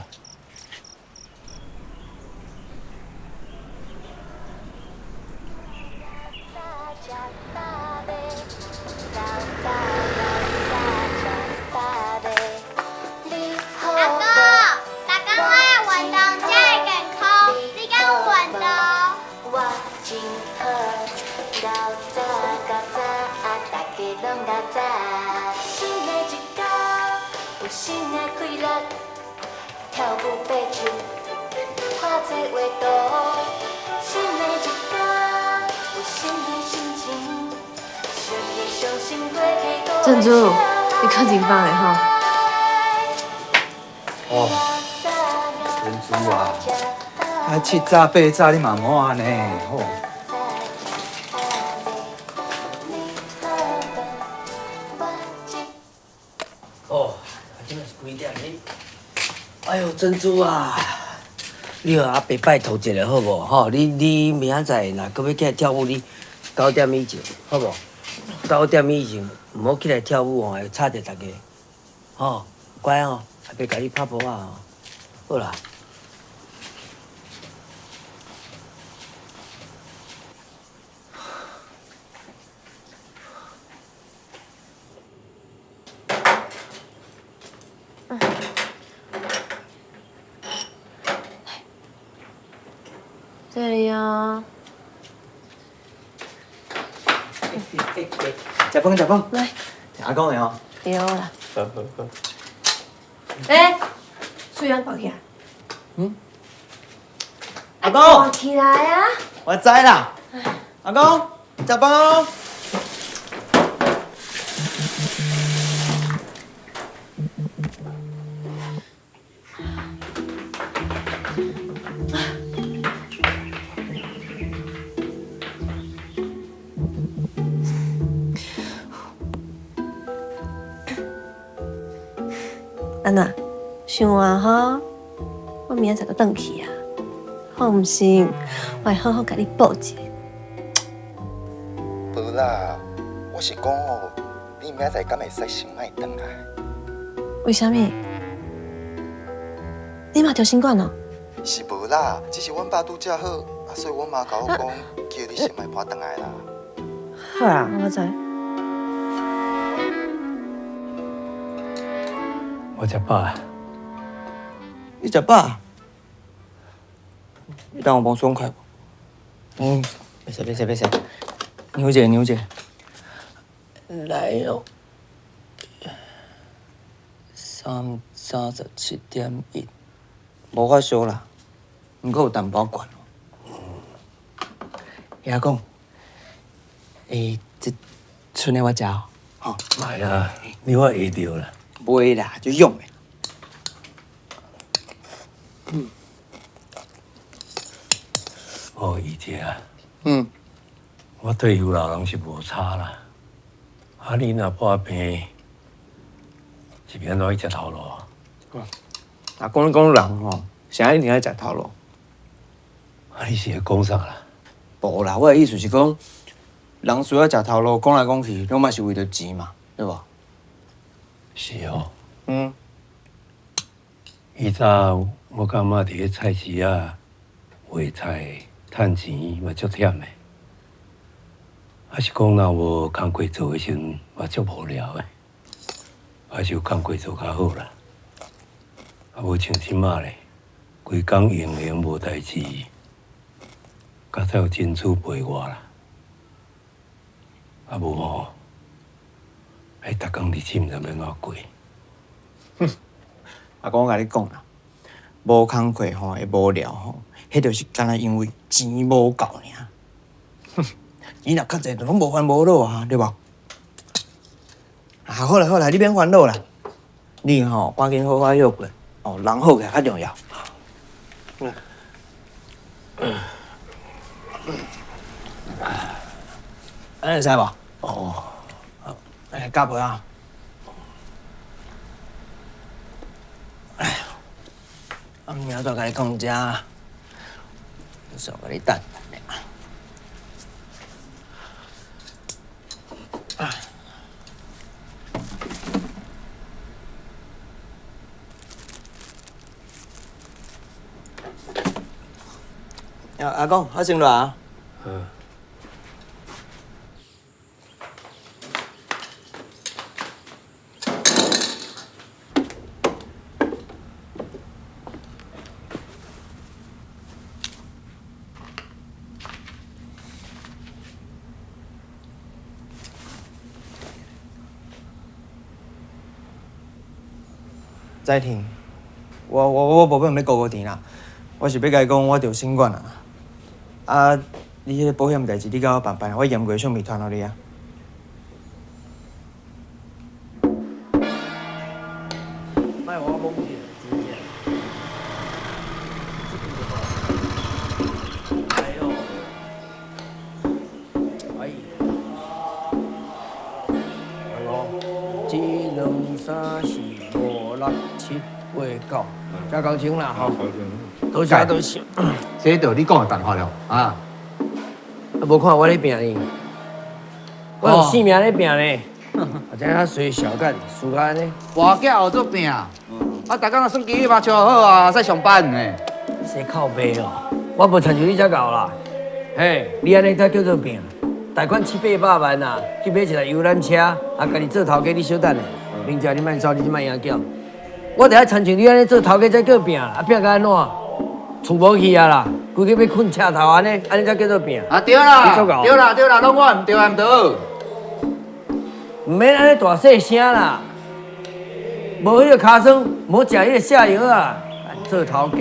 S1: 阿公，逐工我爱运动才会健康，你敢有运动？
S11: 我真好，斗早到早，大家拢较早。新的一天，有新的快乐，跳舞爬树，看这画图。新的一天，有新的心情，想起伤心过去
S7: 珍珠，你可真棒的吼！
S8: 哦，珍珠啊，啊七早八早你嘛莫按呢，吼。
S3: 哦，这摆是几点？你，哎呦，珍珠啊，你予阿伯拜托一下好无？吼，你明仔载若阁欲起来跳舞，你9点以前，好无？9点以前毋好起来跳舞吼，会吵著大家。吼，乖吼，阿伯共你拍噗仔吼。好啦。
S7: 这里啊。
S14: 食饭食饭。
S7: 来。
S14: 阿公的吼。
S7: 对啦。
S14: 好好好。
S7: 欸，喙癢挂起来。
S14: 嗯。阿公。
S7: 挂起来啊！
S14: 我知啦。阿公，食饭哦。
S7: 安怎？想啊吼，我明仔载就转去啊。放心，我会好好共你报一下。
S8: 无啦，我是讲哦，你明仔载敢会使先莫转来？
S7: 为啥物？你嘛著新冠哦？
S8: 是无啦，只是阮爸拄才好，啊，所以阮妈共我讲，叫你先莫搬转来啦。
S7: 好啊，我知。
S2: 我食饱。
S14: 你食饱？你等我帮爽快无？嗯，袂使袂使袂使，扭一下扭一下。
S3: 来哦，37.1，
S14: 无发烧啦，毋过有淡薄悬。阿公，欸，这賰的我食哦。吼。
S2: 莫啦，你我会著啦。
S14: 袂啦，就用的。嗯。
S2: 哦，姨姐啊。
S14: 嗯。
S2: 我退休老人是无差啦，啊，你若破病，是欲按怎去食头路？
S14: 阿公，你讲人吼，啥一定爱食头路？
S2: 啊，你是咧讲啥啦？
S14: 无啦，我的意思是讲，人需要食头路，讲来讲去，拢嘛是为著钱嘛，对无？
S2: 是哦。
S14: 嗯。
S2: 以早我感觉伫咧菜市仔卖菜趁钱嘛足忝的，啊是讲若无工课做的时阵嘛足无聊的。还是有工课做较好啦。啊，无像这马咧，规工闲闲无代志，较早有珍珠陪我啦。啊无吼，彼逐工日子毋知欲按怎过。
S14: 哼，阿公我共你讲啦，无工课吼会无聊吼，彼就是干焦因为钱无够尔。哼，钱若较济，就拢无烦无恼啊，对无？啊，好啦好啦，你免烦恼啦，你吼赶紧好好歇睏，哦，人好起来较重要。嗯。按呢会使无？哦。哎，加倍啊！哎呀，啊，明仔载共你讲这，就是共你等等咧。啊，阿公，我先落啊。
S2: 嗯。
S14: 在听，我无欲欲顾五甜啦，我是欲共伊讲我著新冠啊。啊，你彼个保险代志你共我办办，我验过相片传予你啊。
S3: 莫予我懵去，真正。这边就好。哎呦，哎，五、一、两、三、四、五、六、七、八、九，才够钟啦吼。多谢多谢。
S4: 这就你讲的办法了啊！
S3: 啊，无看我咧拼呢，我用性命咧拼呢。啊，知影衰小干输甲按呢。
S4: 跋筊学做拼，啊，逐工若耍机目睭好啊，使上班呢。
S3: 说靠背哦，我无亲像你遮𠢕啦。嘿，你按呢才叫做拼。贷款七八百万啊，去买一台游览车，啊，家己做头家，你小等下。明哲，你莫走，你这摆赢叫。我著爱亲像你按呢做头家才叫拼，啊，拼甲按怎？厝无去啊啦，规家欲睏车头按呢，按呢才叫做拼。
S4: 啊对啦，对啦对啦，拢我毋对啊毋对。
S3: 毋免按呢大细声啦，无彼个尻川，无食彼个泻药啊。做头家，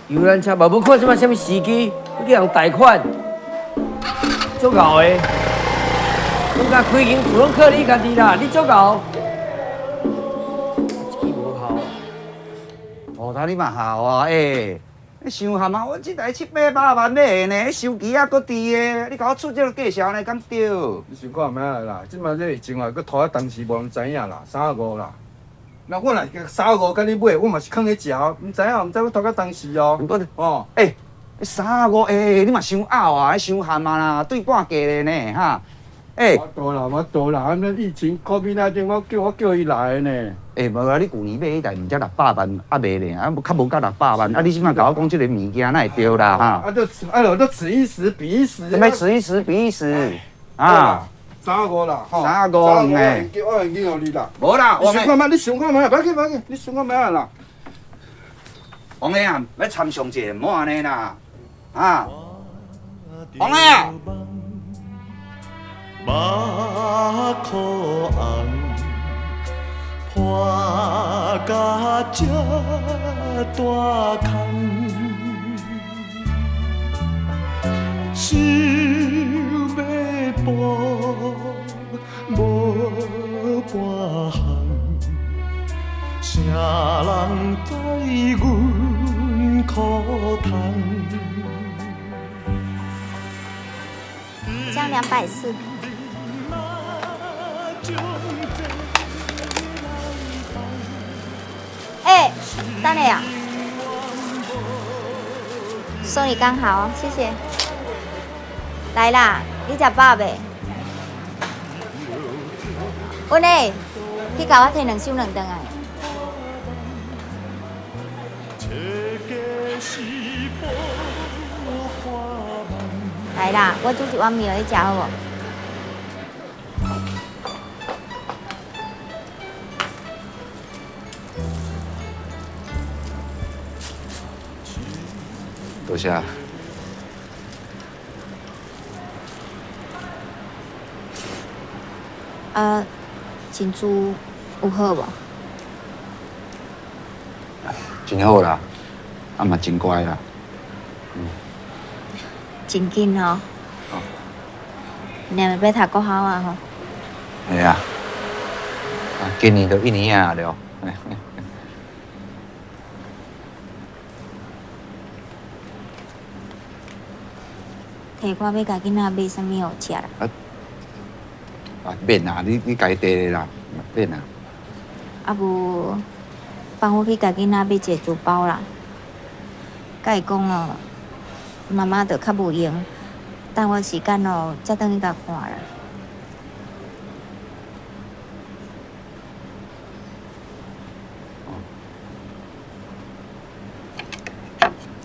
S3: 游览车嘛无看这摆啥物时机，阁去人贷款，足𠢕的。拢共开间厝拢靠你家己啦，你足𠢕。这支无效。
S4: 哦，那你嘛姣啊，欸。你伤含啊！我这台七八百万买的呢，收机仔阁伫的，你共我出这个价钱呢，敢对？
S15: 你想看觅啦？这摆这疫情啊，阁拖到当时无人知影啦，3、5啦。那我若3、5共你买，我嘛是囥咧食，毋知影，毋知欲拖到当时哦。哦，
S4: 欸，3、5欸，你嘛伤拗啊，伤含啊啦，对半价咧呢，哈。欸，
S15: 无多啦，无多啦，啊，那疫情 COVID-19，我叫伊来的呢。
S4: 欸，无啊，你旧年买彼台毋才600万，犹未咧，啊，较无到600万，啊，你这摆共我讲这个物件，哪会对啦？哈？
S15: 啊，就哎呦，就此一时彼一时。
S4: 啥物此一时彼一时？啊
S15: ，3、5啦，吼。
S4: 3、5
S15: 欸。我现金予你啦。
S4: 无啦，
S15: 你想看觅，你想看觅，不要紧不要紧，你想看觅啦。
S4: 王爷啊，欲参详一下，毋好按呢啦，啊，王爷啊。
S16: 目箍红，破甲这大空，想欲步无半项，啥人知阮苦痛？
S1: 这样240。欸，等下啊，送你刚好，谢谢。来啦，你食饱未？阮欸，去共我提两箱卵转来。来啦，我煮一碗面予你食好无？
S4: 多谢。
S17: 啊，珍珠有好无？
S4: 真好啦，啊嘛真乖啦。
S17: 真紧吼。念欲读国校啊吼。
S4: 系啊，啊，今年就一年啊了。
S17: 提我欲共囡仔买啥物予食啦？
S4: 啊，免啦，你家己提啦，免啦。
S17: 啊无，帮我去共囡仔买一个珠包啦。佮伊讲哦，妈妈就较无闲，等我时间哦，才转去共看啦。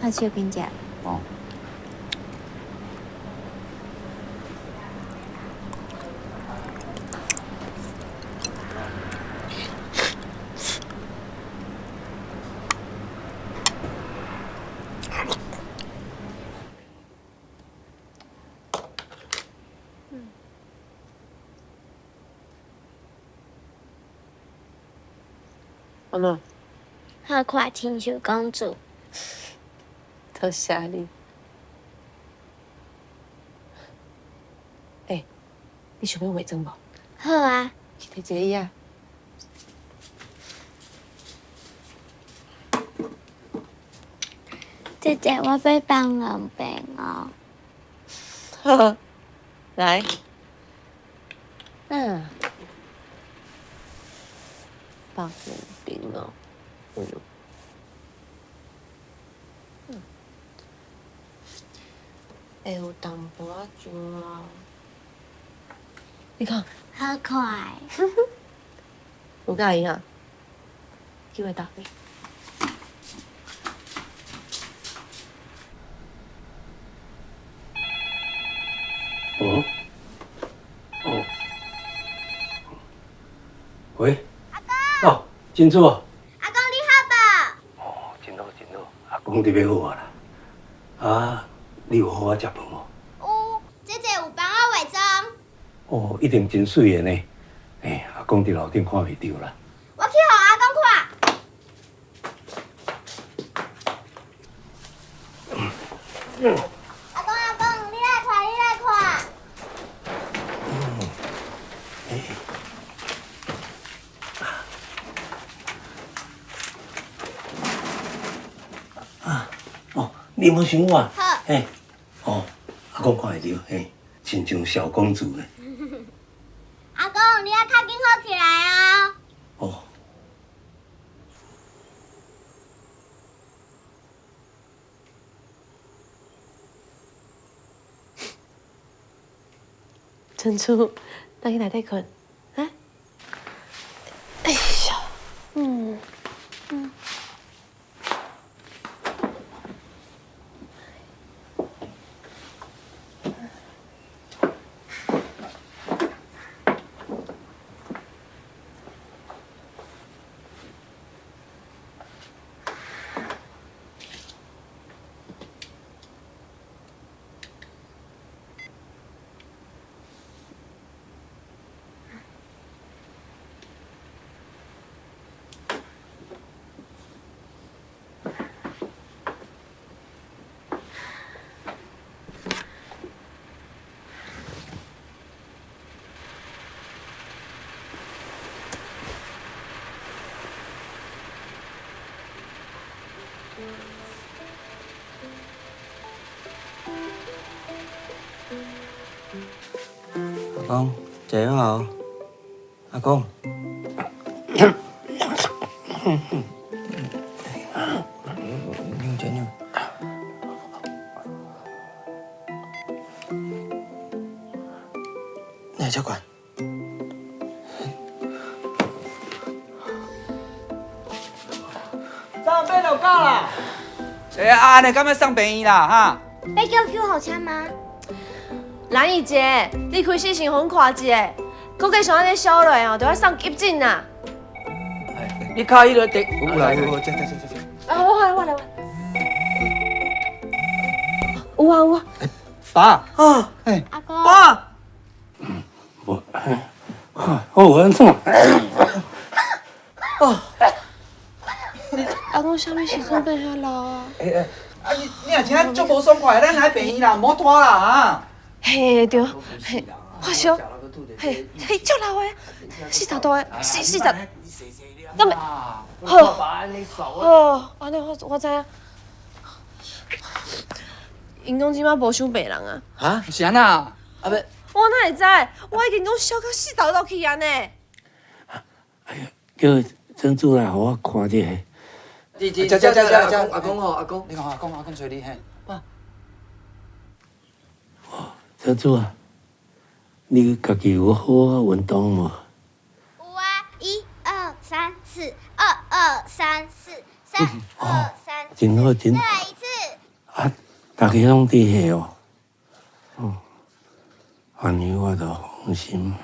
S17: 较小紧食。
S4: 哦。
S12: 安怎？
S1: 好看，亲像公主。
S12: 多谢你。欸，你想欲化妆无？
S1: 好啊。
S12: 去提一个椅仔。
S1: 姐姐，我欲放两遍哦。
S12: 好，来。嗯。放两边哦。哎呦。会有淡薄仔上啊。你看。
S1: 好可爱。
S12: 有佮意啊？机会到你。
S2: 哦。哦。喂。
S1: 阿公。
S2: 哦，珍珠。
S1: 阿公你好无？
S2: 哦，真好真好，阿公伫欲好啊啦。啊，你有好好食饭无？
S1: 有，姐姐有帮我化妆。
S2: 哦，一定真媠的呢。欸，阿公伫楼顶看袂著啦。
S1: 我去予阿公看。阿公阿公，你来看，你来看。
S2: 啊，哦，你无想我？
S1: 好。
S2: 嘿，哦，阿公看会著，嘿，亲像小公主呢。
S1: 阿公，你爱较紧好起来哦。
S2: 哦。
S12: 珍珠，等去内底睏，啊？哎呀，嗯嗯。
S3: 阿公，食药哦。阿公。啉者啉。哪会遮悬？
S6: 三八就到啦。
S4: 欸，啊，按呢敢欲送病院啦，哈？
S1: 欲叫救护车吗？
S7: 兰姨姐，你开始先予阮看一下，阁继续按呢烧落哦，就爱送急诊啦。
S3: 你敲彼个电，
S8: 有啦有，这这这这。
S7: 啊，我来我来我。
S12: 有啊有啊。
S6: 爸，啊，
S1: 哎，阿公。
S6: 爸。
S2: 我，哦，安怎？
S12: 哦。阿公啥物时阵变遐老啊？
S6: 欸欸，啊你你若真正足无爽快，咱来病院啦，莫拖啦啊！
S12: 嘿对，嘿，发烧，嘿，嘿，足老的，40度的，四十，敢袂？好，好，按呢我知影。𪜶讲这马无收病人啊。
S6: 啊？是按怎？啊欲？
S12: 我哪会知？我已经讲烧到40度去啊呢。
S2: 哎呀，叫珍珠来予我看一下。
S6: 遮遮遮遮，阿公吼，阿公，你看阿公，阿公揣你嘿。
S2: 珍珠啊，你家己有好好运动无？
S1: 有啊，1、2、3、4，2、2、3、4，3、2、3。
S2: 真好，真。
S1: 再來一次。
S2: 啊，大家攏佇遐哦。哦，按呢我就放心。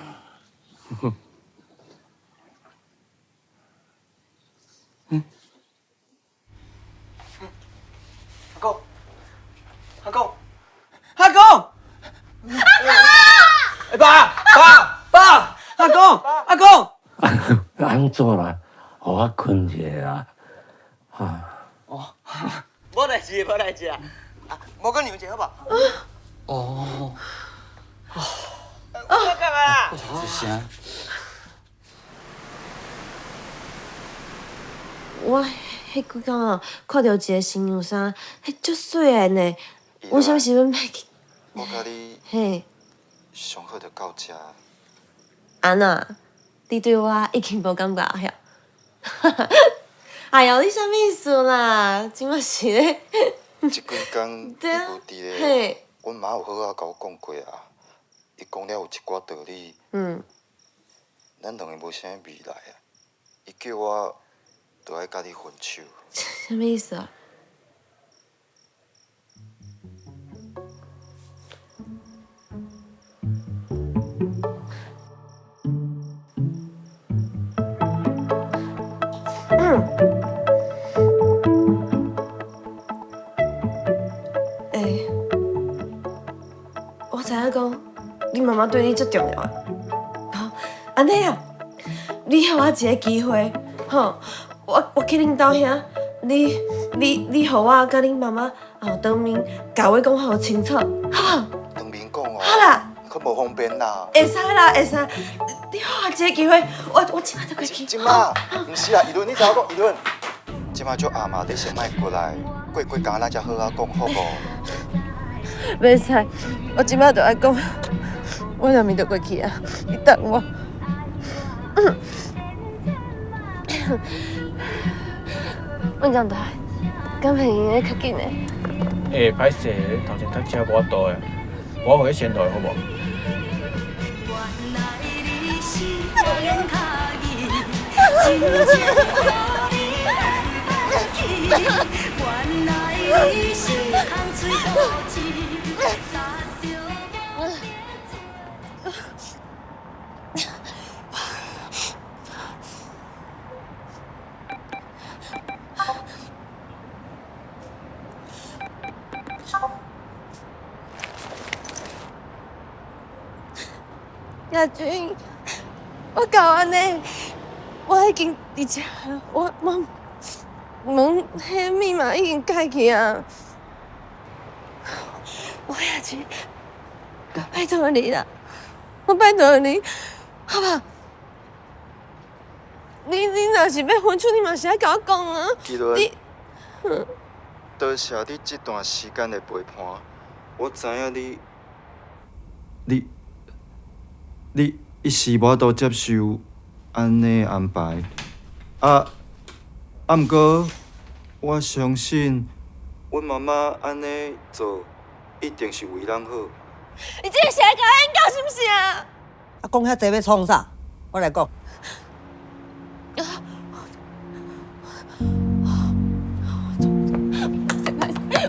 S6: 嗯。阿公，阿公，阿公，阿公！哎，爸爸爸，阿公阿公。
S2: 按怎啦？予我睏一下啦，啊。
S6: 哦，无代志，无代志啦。啊，无阁让一下好无？哦。哦。我干嘛啦？一声。
S12: 我彼几工啊，看著一个新娘衫，彼足媠的呢。我啥物时阵欲去？
S8: 我佮你
S12: 嘿，
S8: 上好就到遮。
S12: 按怎？你对我已经无感觉了？哎哟，你啥物意思啦？这马是咧？
S8: 这几工你无伫咧，阮妈有好好共我讲过啊。伊讲了有一寡道理。咱两个无啥未来啊。伊叫我，就爱佮你分手。
S12: 啥物意思啊？欸，我知影讲，你妈妈对你足重要的。好，按呢啊，你予我一个机会，吼，我去恁兜遐，你予我佮恁妈妈哦当面共话讲予清楚，好无？
S8: 当面讲哦。
S12: 好啦。
S8: 较无方便啦。
S12: 会使啦，会使。你予我一个机会，我这马就过去。
S8: 这马，毋是啦，伊伦，你知影讲，伊伦，这马叫阿妈，你先莫过来，过几工咱才好好讲，好无？
S12: 袂使，我这马就爱讲，我两面就过去啊，你等我。阮长大，敢会用得较紧的？
S10: 欸，歹势，头前塞车无法度的，我予你先落好无？
S12: 亚军，我到按呢，我已经伫遮，我门彼密码已经改去啊。我亚军，拜托你啦，我拜托你，好无？你若是欲分手，你嘛是爱共我讲啊。
S8: 纪伦，多谢你这段时间的陪伴，我知影你一时无法度接受按呢安排，啊，毋过我相信阮妈妈按呢做，一定是为咱好。
S12: 你这个是来共我演教是毋是啊？
S18: 啊，讲遐济欲创啥？我来讲。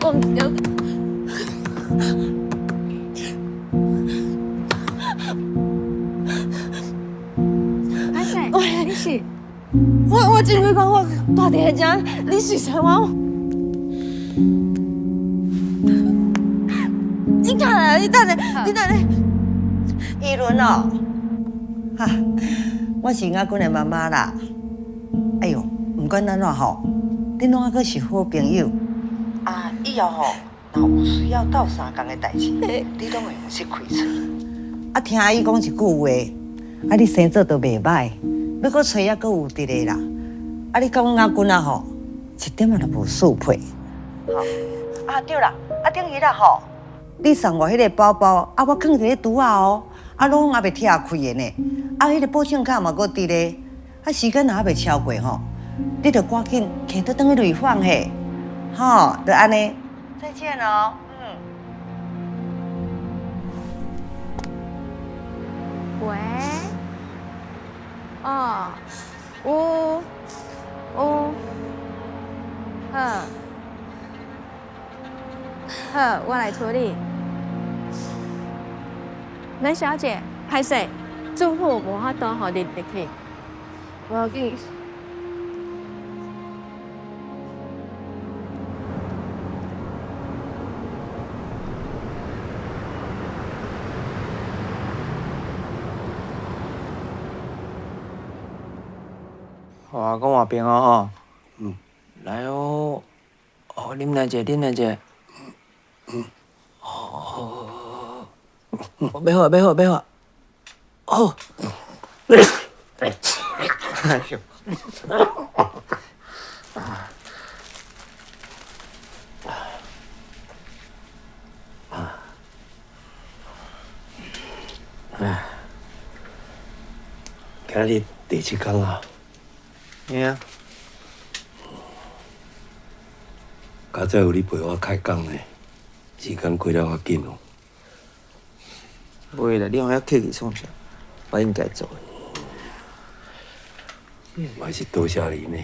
S12: 我毋知。
S13: 阿婶，你是？
S12: 我真几工我住伫彼遮，你随时我。你等下，你等下。
S18: 依伦哦，哈，我是阿君的妈妈啦。哎哟，毋管按怎吼，恁拢犹阁是好朋友。啊，以后吼，若有需要斗相共的代志，你拢会用得开喙。啊，听阿姨讲一句话，啊，你生做都袂䆀，欲阁揣犹阁有得的啦。啊，你佮阮阿君啊吼，一点仔都无输配。吼，啊对啦，啊等于啦吼，你送我彼个包包，啊我囥伫咧橱仔哦，啊拢犹未拆开的呢。啊，彼个保证卡嘛阁伫咧，啊时间若犹未超过吼，你著赶紧摕倒转去雷放嘿，吼，就按呢。再见哦。嗯。
S13: 喂，哦，有，有，好，好，我來處理。林小姐，歹勢，主婦無法度予你入去。無要緊。
S14: 好啊，講話平哦吼。嗯。來哦，哦，啉來者，啉來者。嗯。哦。欲好，欲好，欲好。哦。哎呦。
S2: 哎，今日第七工啊。
S14: 嘿啊。
S2: 佳哉有你陪我开讲呢，时间过了较紧哦。
S14: 袂啦，你予遐客气创啥？我应该做的。
S2: 嘛是多谢你呢。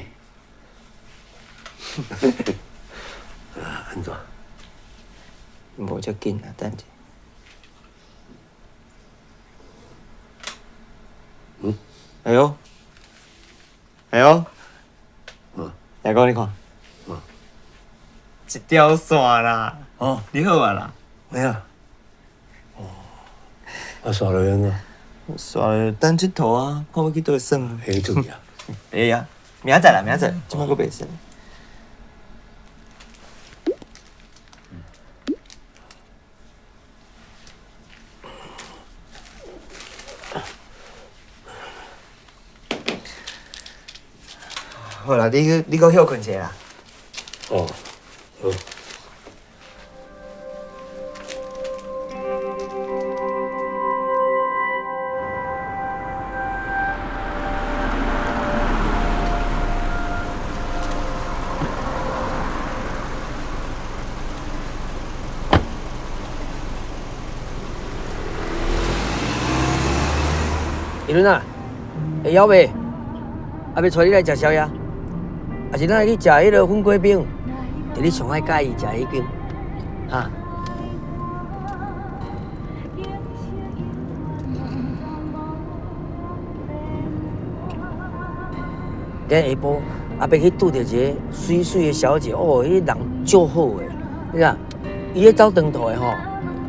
S2: 啊，按怎？
S14: 无遮紧啊，等者。
S2: 嗯。
S14: 哎哟。哎哟。嗯。大哥，你看。
S2: 嗯。
S14: 一条线啦。哦，你好啊啦。
S2: 咩啊？哦。啊，煞落按怎？
S14: 煞落等𨑨迌啊，看欲去佗耍。
S2: 会出去啊？
S14: 会啊，明仔载啦，明仔载，这摆阁袂使。好啦，你去，你阁歇睏者啦。
S2: 哦，好。
S3: 伊伦啊，会枵袂？啊，欲带你来食宵夜，抑是咱来去食彼个粉粿饼？伫你上爱佮意食彼间，哈？今下晡阿伯去拄著一个媠媠的小姐，哦，彼人足好的，你知？伊咧走长途的吼，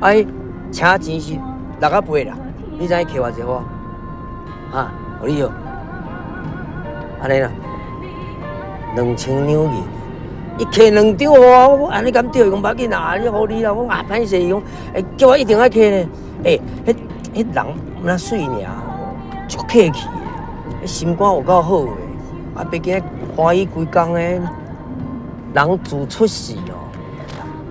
S3: 啊，彼车钱是6仔八啦，你知影伊扣偌济予我？哈，予你好，按呢啦，2000两银，伊摕2张予我，我按呢敢对？伊讲无要紧啦，你予你啦，我讲啊歹势，伊讲，欸，叫我一定爱摕呢，欸，彼人毋若媠尔，足客气的，彼心肝有够好的，啊，毕竟欢喜规工的，人自出世哦，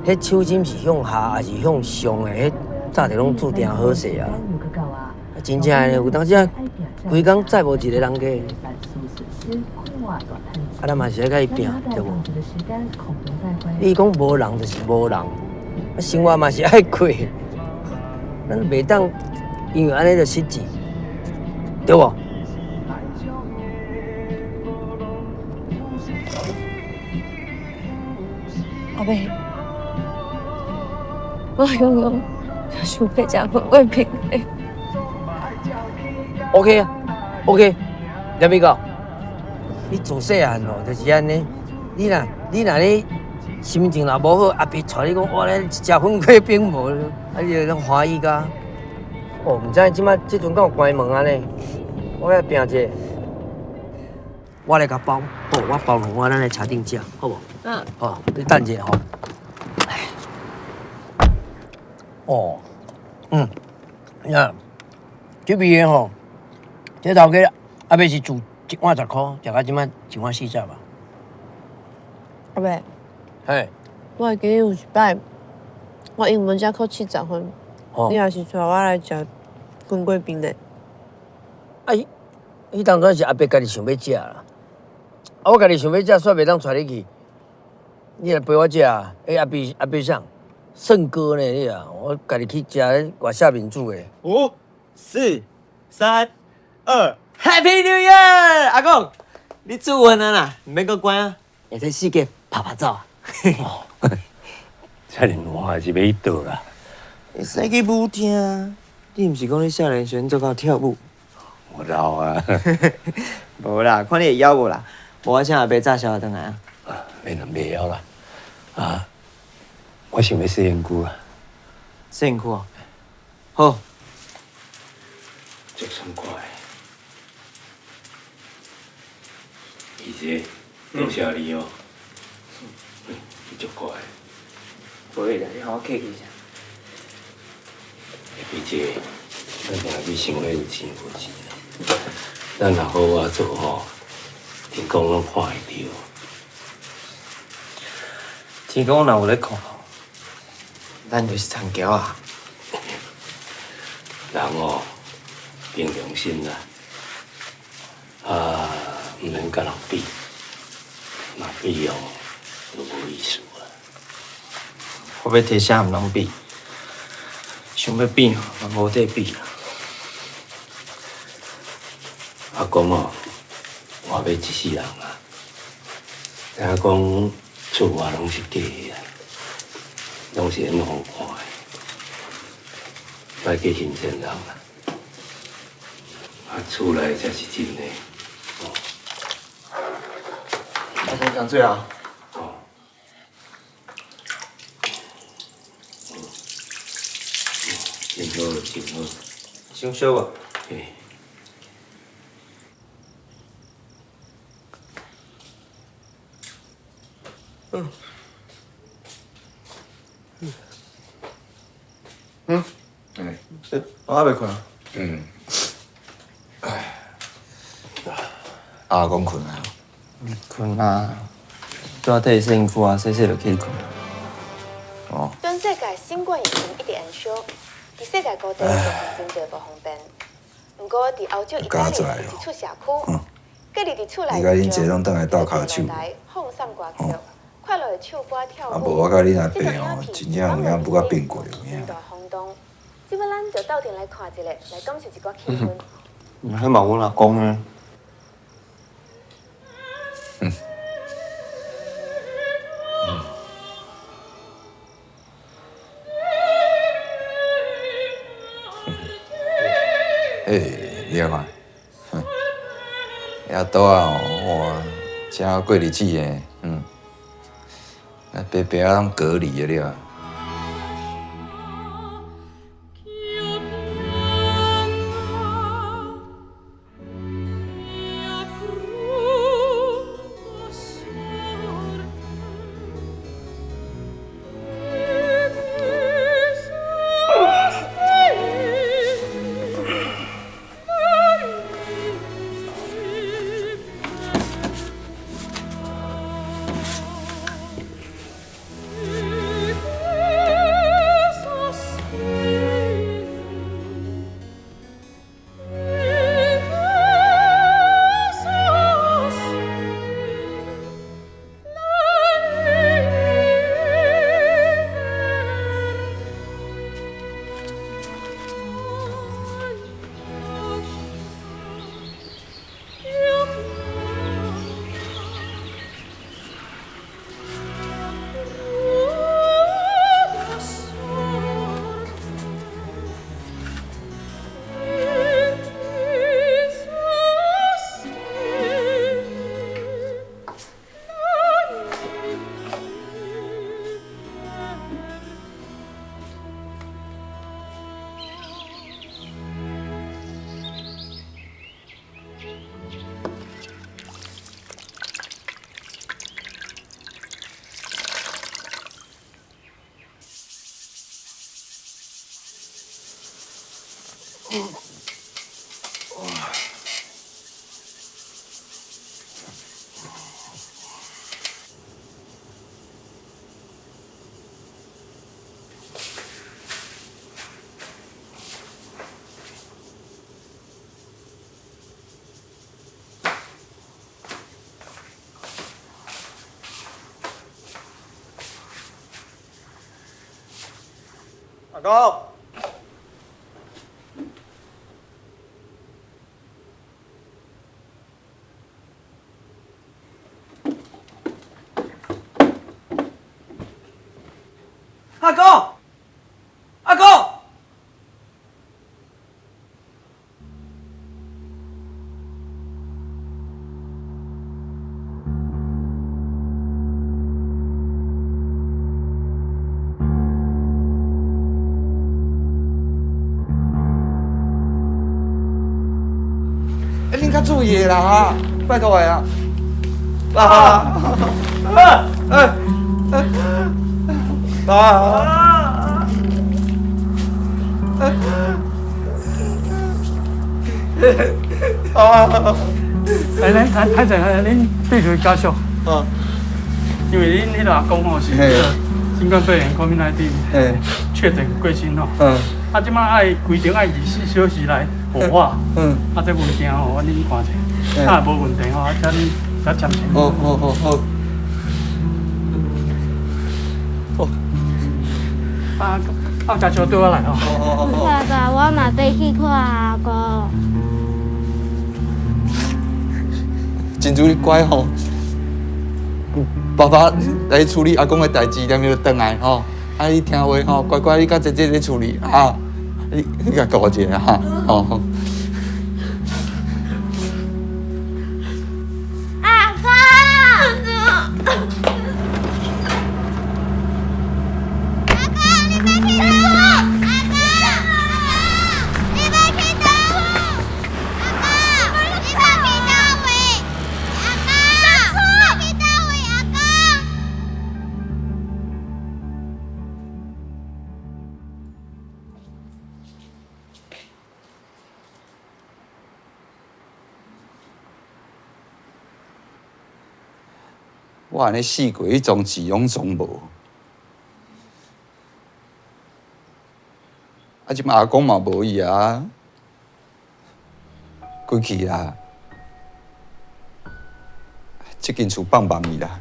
S3: 彼手针是向下抑是向上的，彼早就拢注定好势啊。真正的，有当时啊，规工载无一个人客，啊，咱嘛是爱共伊拼，对无？你讲无人就是无人，啊，生活嘛是爱过，咱袂当因为按呢就失志，对无？
S13: 阿伯，我刚刚想欲食粉粿饼的。
S3: OK 啊，OK，连美国，你自细汉哦，就是按呢。你若咧心情若無好，阿伯帶你講，哇咧食粉粿餅無，啊你就攏歡喜甲。哦，毋知這擺這陣敢有關門按呢？我來拼者，我來共包，好，我包兩碗，咱來車頂食，好無？
S12: 嗯。
S3: 好，你等一下吼。哦，嗯，呀，這味的吼，這頭家阿伯是煮一碗10箍，食到這擺一碗40吧。
S12: 阿伯，
S3: 嘿，
S12: 我會記得有一擺，我英文才考70分，你也是帶我來食粉粿餅的。
S3: 啊，彼當陣是阿伯家己想欲食啦，啊，我家己想欲食，煞袂當帶你去，你來陪我食。欸，阿伯阿伯啥？勝哥呢？你啊，我家己去食，外下面煮的。
S6: 5、4、3、2，Happy New Year！阿公，你祝运啊啦，毋免閣關啊，會使四界拍拍照。
S2: 遮爾晚是欲去佗啦？
S6: 會使去舞廳。你毋是講你少年時陣做到跳舞？
S2: 我老啊。
S6: 無啦，看你會枵無啦？無我請阿伯炸燒轉來啊。
S2: 免啦，袂枵啦。啊，我想欲洗身軀啊。
S6: 洗身軀哦。好。
S2: 足爽快。二姐，多謝你哦。你足乖。
S6: 無會啦，你予我客氣啥？
S2: 二姐，咱定去想彼有錢無錢啦。咱若好好做吼，天公攏看會著。
S6: 天公若有咧看，咱就是田僑仔。
S2: 人哦，憑良心啦，啊，毋免佮人比，若比哦，就無意思啊。
S6: 我欲提啥毋通比，想欲比嘛無得比啦。
S2: 阿公哦，活欲一世人啊，知影講厝外攏是假的啊，攏是演予看的，莫去嫌賤人啦。啊，厝內才是真的。
S6: 阿公講最後。
S2: 哦。真好，真好。
S6: 傷燒無？
S2: 嘿。
S6: 嗯。嗯。欸，我還袂睏啊。
S4: 嗯。阿公睏啊？
S6: 睏啊。拄仔褪洗身軀啊，洗洗就去睏。
S4: 哦。
S7: 全世界新冠疫情一直延燒，佇世界各地造成真濟無方便。毋過佇歐洲意大利有一處社區，隔離佇厝內
S4: 你佮恁姐攏轉來鬥跤手。
S7: 放送歌曲，快樂的唱歌跳舞。
S4: 啊，無我佮恁阿伯哦，真正有影舞甲變過有影。
S7: 大轟動。這擺咱就鬥陣來看一下，來感受一寡氣氛。
S6: 彼嘛阮阿公呢？
S4: 欸，你來看，遐桌仔哦，哇，真好過日子的，嗯，那白白仔攏隔離的了。
S15: 阿公。
S6: 阿公，阿公。
S15: 欸，恁较注意啦哈，拜托的啊！啊！啊！啊！啊！
S19: 哎，恁太太，恁对厝家属，因为恁彼个阿公吼是新冠肺炎 COVID-19 确诊过身吼，啊，这摆爱规定爱24小时来火化，啊，这文件吼，我恁看者，啊，无问题吼，啊，请恁再签签。
S15: 好好好好。
S19: 啊，啊，家属对我来吼。
S1: 爸爸，我嘛欲去看阿公。
S8: 珍珠，你乖吼，爸爸来处理阿公的代志，踮伊就转来吼。啊，你听话吼，乖乖，你佮姐姐咧处理啊。你共顾一下哈，吼。
S1: 阿公。阿公，你欲去佗位？阿公，你欲去佗位？阿公，你欲去佗位？阿公，欲去佗位？阿公。
S4: 我按呢试过，彼种钱拢总无。啊，这摆阿公嘛无伊啊，归去啊，这间厝放放伊啦。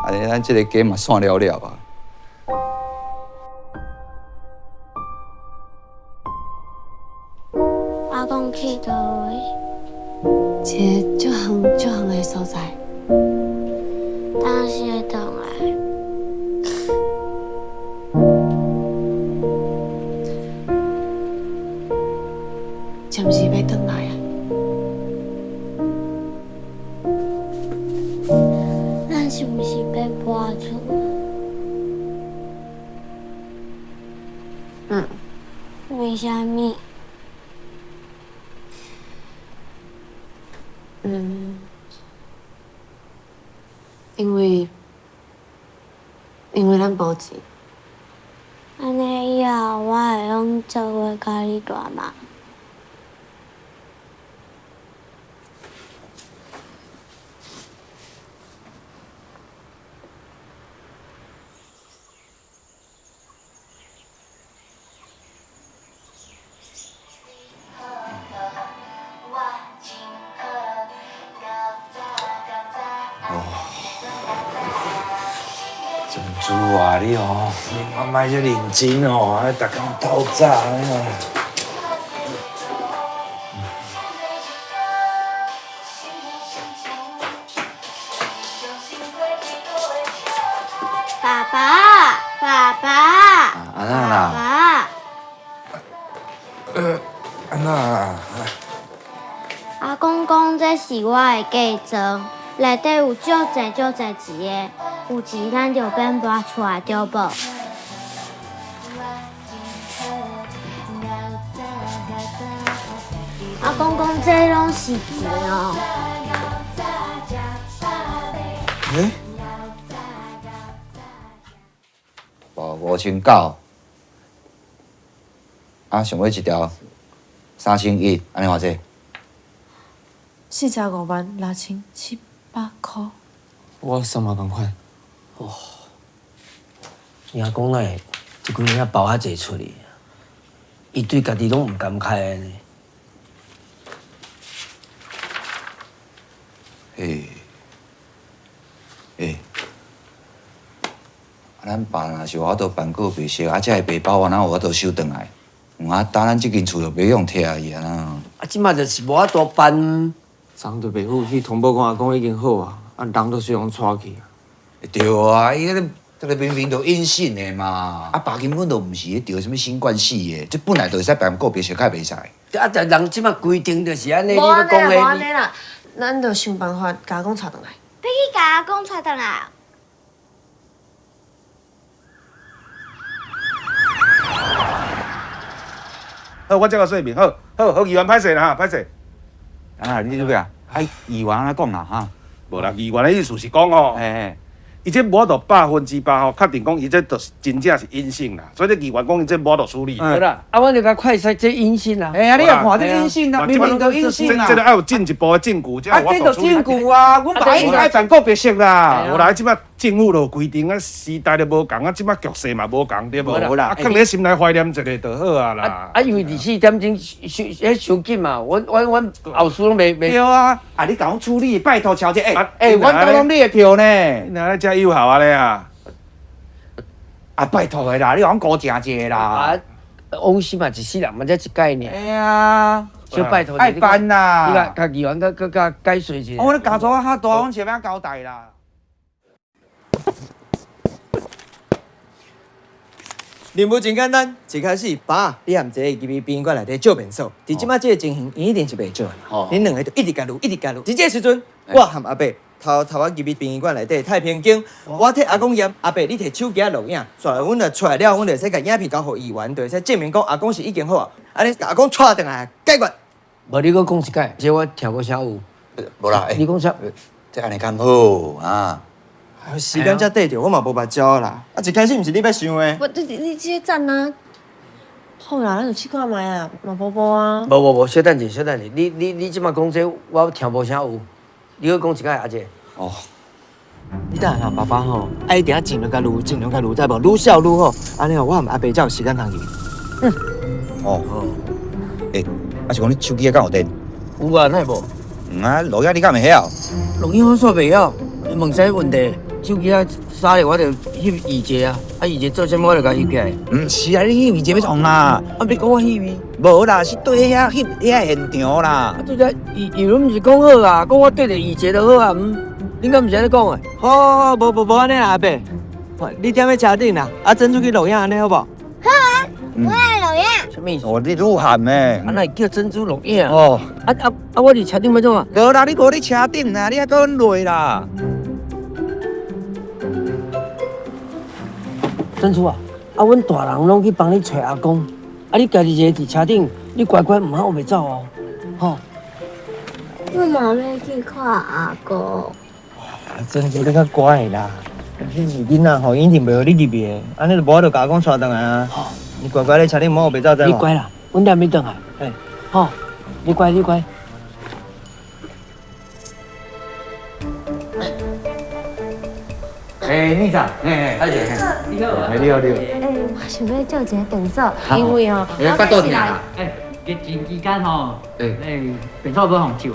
S4: 按呢，咱这个家嘛散了了啊。
S1: 阿公去佗位？
S12: 一个足远足远的所在。
S1: 当时会转来？
S12: 暂时欲转来啊。
S1: 咱是毋是欲搬厝？
S12: 嗯。
S1: 为啥物？
S12: 因为咱无钱。
S1: 按呢以后我会用做伙佮你住吗？
S2: 珍珠啊，你哦，你莫莫遮认真哦，啊，逐工透早安呢。
S1: 爸爸，爸爸。
S4: 按怎啦？
S1: 爸爸。
S2: 按怎啦？
S1: 阿公讲这是我的嫁妆，内底有足济足济钱的，有钱咱就免搬厝啊，对无？阿公讲这拢是钱哦。
S4: 欸？无5900，啊，上尾一條3100，按呢偌濟？45
S12: 萬6700箍。
S14: 我算嘛仝款。
S3: 哦，伊阿公哪會這幾年仔包較濟出去？伊對家己攏毋甘開的呢。
S4: 嘿，欸，啊，咱爸若是有法度辦告白色，啊，這个白包我哪有法度收轉來？有啊，擔咱這間厝就袂用拆去啊。
S3: 啊，這馬就是無法度辦。
S14: 昨昏就白虎去通報講阿公已經好啊，啊人都是用帶去。
S4: 對啊，伊彼個這個明明就陰性的嘛，啊爸根本就毋是得啥物新冠死的，這本來就會使辦告別式，較袂使。
S3: 啊，但人這馬規定就是按呢，你
S12: 無按呢啦，
S3: 欲講
S12: 無按呢啦，咱就想辦法共阿公帶轉來。
S1: 欲去共阿公帶轉來。
S20: 好，我這個說明，好，好，好，議員歹勢啦，歹勢。
S4: 啊，你做咩啊？啊，議員按呢講啦，哈。
S20: 無啦，議員的意思是講哦，伊這無法度100%吼，確定講伊這就是真正是陰性啦，所以這議員講伊這無法度處理。
S3: 對啦，啊，阮就共快篩這陰性啦。
S4: 哎呀，你也看這陰性啦，明明就陰性啦。
S20: 這個愛有進一步的證據，
S6: 啊，這就證據啊，阮爸已經愛辦告別式啦。
S20: 無啦，這擺政府就有規定啊，時代就無仝啊，這擺局勢嘛無仝對無？
S3: 無啦
S20: 啊，囥咧心內懷念一下就好啊啦。
S3: 啊，因為24點鐘傷彼傷緊嘛，阮後事攏袂。
S6: 對啊，啊，你共阮處理，拜託喬姐，欸欸，阮兜攏你的票呢。
S20: 你若咧遮有效啊咧啊！
S6: 啊，拜託的啦，你互阮孤正一个啦。
S3: 啊，往生嘛，一世人嘛，才一擺爾。
S6: 哎呀，
S3: 小拜託
S6: 愛辦啦。
S3: 你共議員閣閣解釋一下。
S6: 我咧家族較大，阮是欲按怎交代啦？
S14: 任務真簡單，一開始爸，你含一個入去殯儀館內底借便所，佇這擺這個情形，伊一定是袂借的嘛。恁兩個就一直共攄，一直共攄。佇這個時陣，我含阿伯偷偷仔入去殯儀館內底太平間，我替阿公驗，阿伯你摕手機仔錄影，煞來阮就出來了，阮就會使共影片交予議員，就會使證明講阿公是已經好啊。按呢共阿公帶轉來解決。
S3: 無你閣講一擺，這我聽無啥有。
S4: 無啦，
S3: 你講啥？
S4: 這按呢較好啊。
S14: 時間才短著，我嘛無別招啦。啊，一開始毋是你欲想的。
S12: 我你這等啊，好啦，咱就試看覓啊，嘛無無啊。
S3: 無無無，小等者，小等者，你這馬講這，我聽無啥有。你閣講一擺，阿姐。
S4: 哦。
S14: 你等下啦，爸爸吼，愛一定盡量共攄，盡量共攄，知無？愈痟愈好。按呢吼，我含阿伯才有時間通入。
S4: 嗯。哦。欸，啊是講你手機敢有電？
S3: 有啊，哪會無？
S4: 嗯啊，錄影你敢會曉？
S3: 錄影我煞袂曉，問啥問題？手機仔啥咧，我就翕伊一个啊，啊伊一个做啥物，我就共翕起來。
S4: 毋是啊，你翕伊一个欲創啦？
S3: 啊，欲講我翕伊？
S4: 無啦，是對遐翕遐現場啦。
S3: 啊，對只伊伊攏毋是講好啊，講我對著伊一個就好啊，毋，恁敢毋是按呢講的？
S14: 好，好，無無無按呢啦，阿伯，你踮咧車頂啦，啊珍珠去錄影按呢好無？
S1: 好啊，我愛錄影。
S3: 啥物意思？
S4: 哦，你愈喊呢？
S3: 啊，哪會叫珍珠錄影？
S4: 哦，
S3: 啊，我佇車頂欲創啥？
S4: 無啦，你無佇車頂啦，你還閣阮落啦。
S3: 珍珠啊，啊，阮大人攏去幫你揣阿公，啊，你家己一個佇車頂，你乖乖毋好欲走哦，吼。
S1: 我嘛欲去看阿公。
S14: 啊，珍珠，你較乖啦，你是囡仔吼，一定袂予你入去的，按呢就無法度共阿公帶轉來啊。你乖乖咧車頂，毋好欲走，知無？
S3: 你乖啦，阮踮你轉來，
S14: 嘿，
S3: 吼，你乖，你乖。
S4: 欸，妮莎，欸，阿姐，
S13: 你好，
S4: 欸，你好，你好。
S13: 欸，我想欲借一个便所，因為吼，
S4: 欸，腹肚疼啦。
S21: 欸，疫情期間吼，欸，便所欲予借。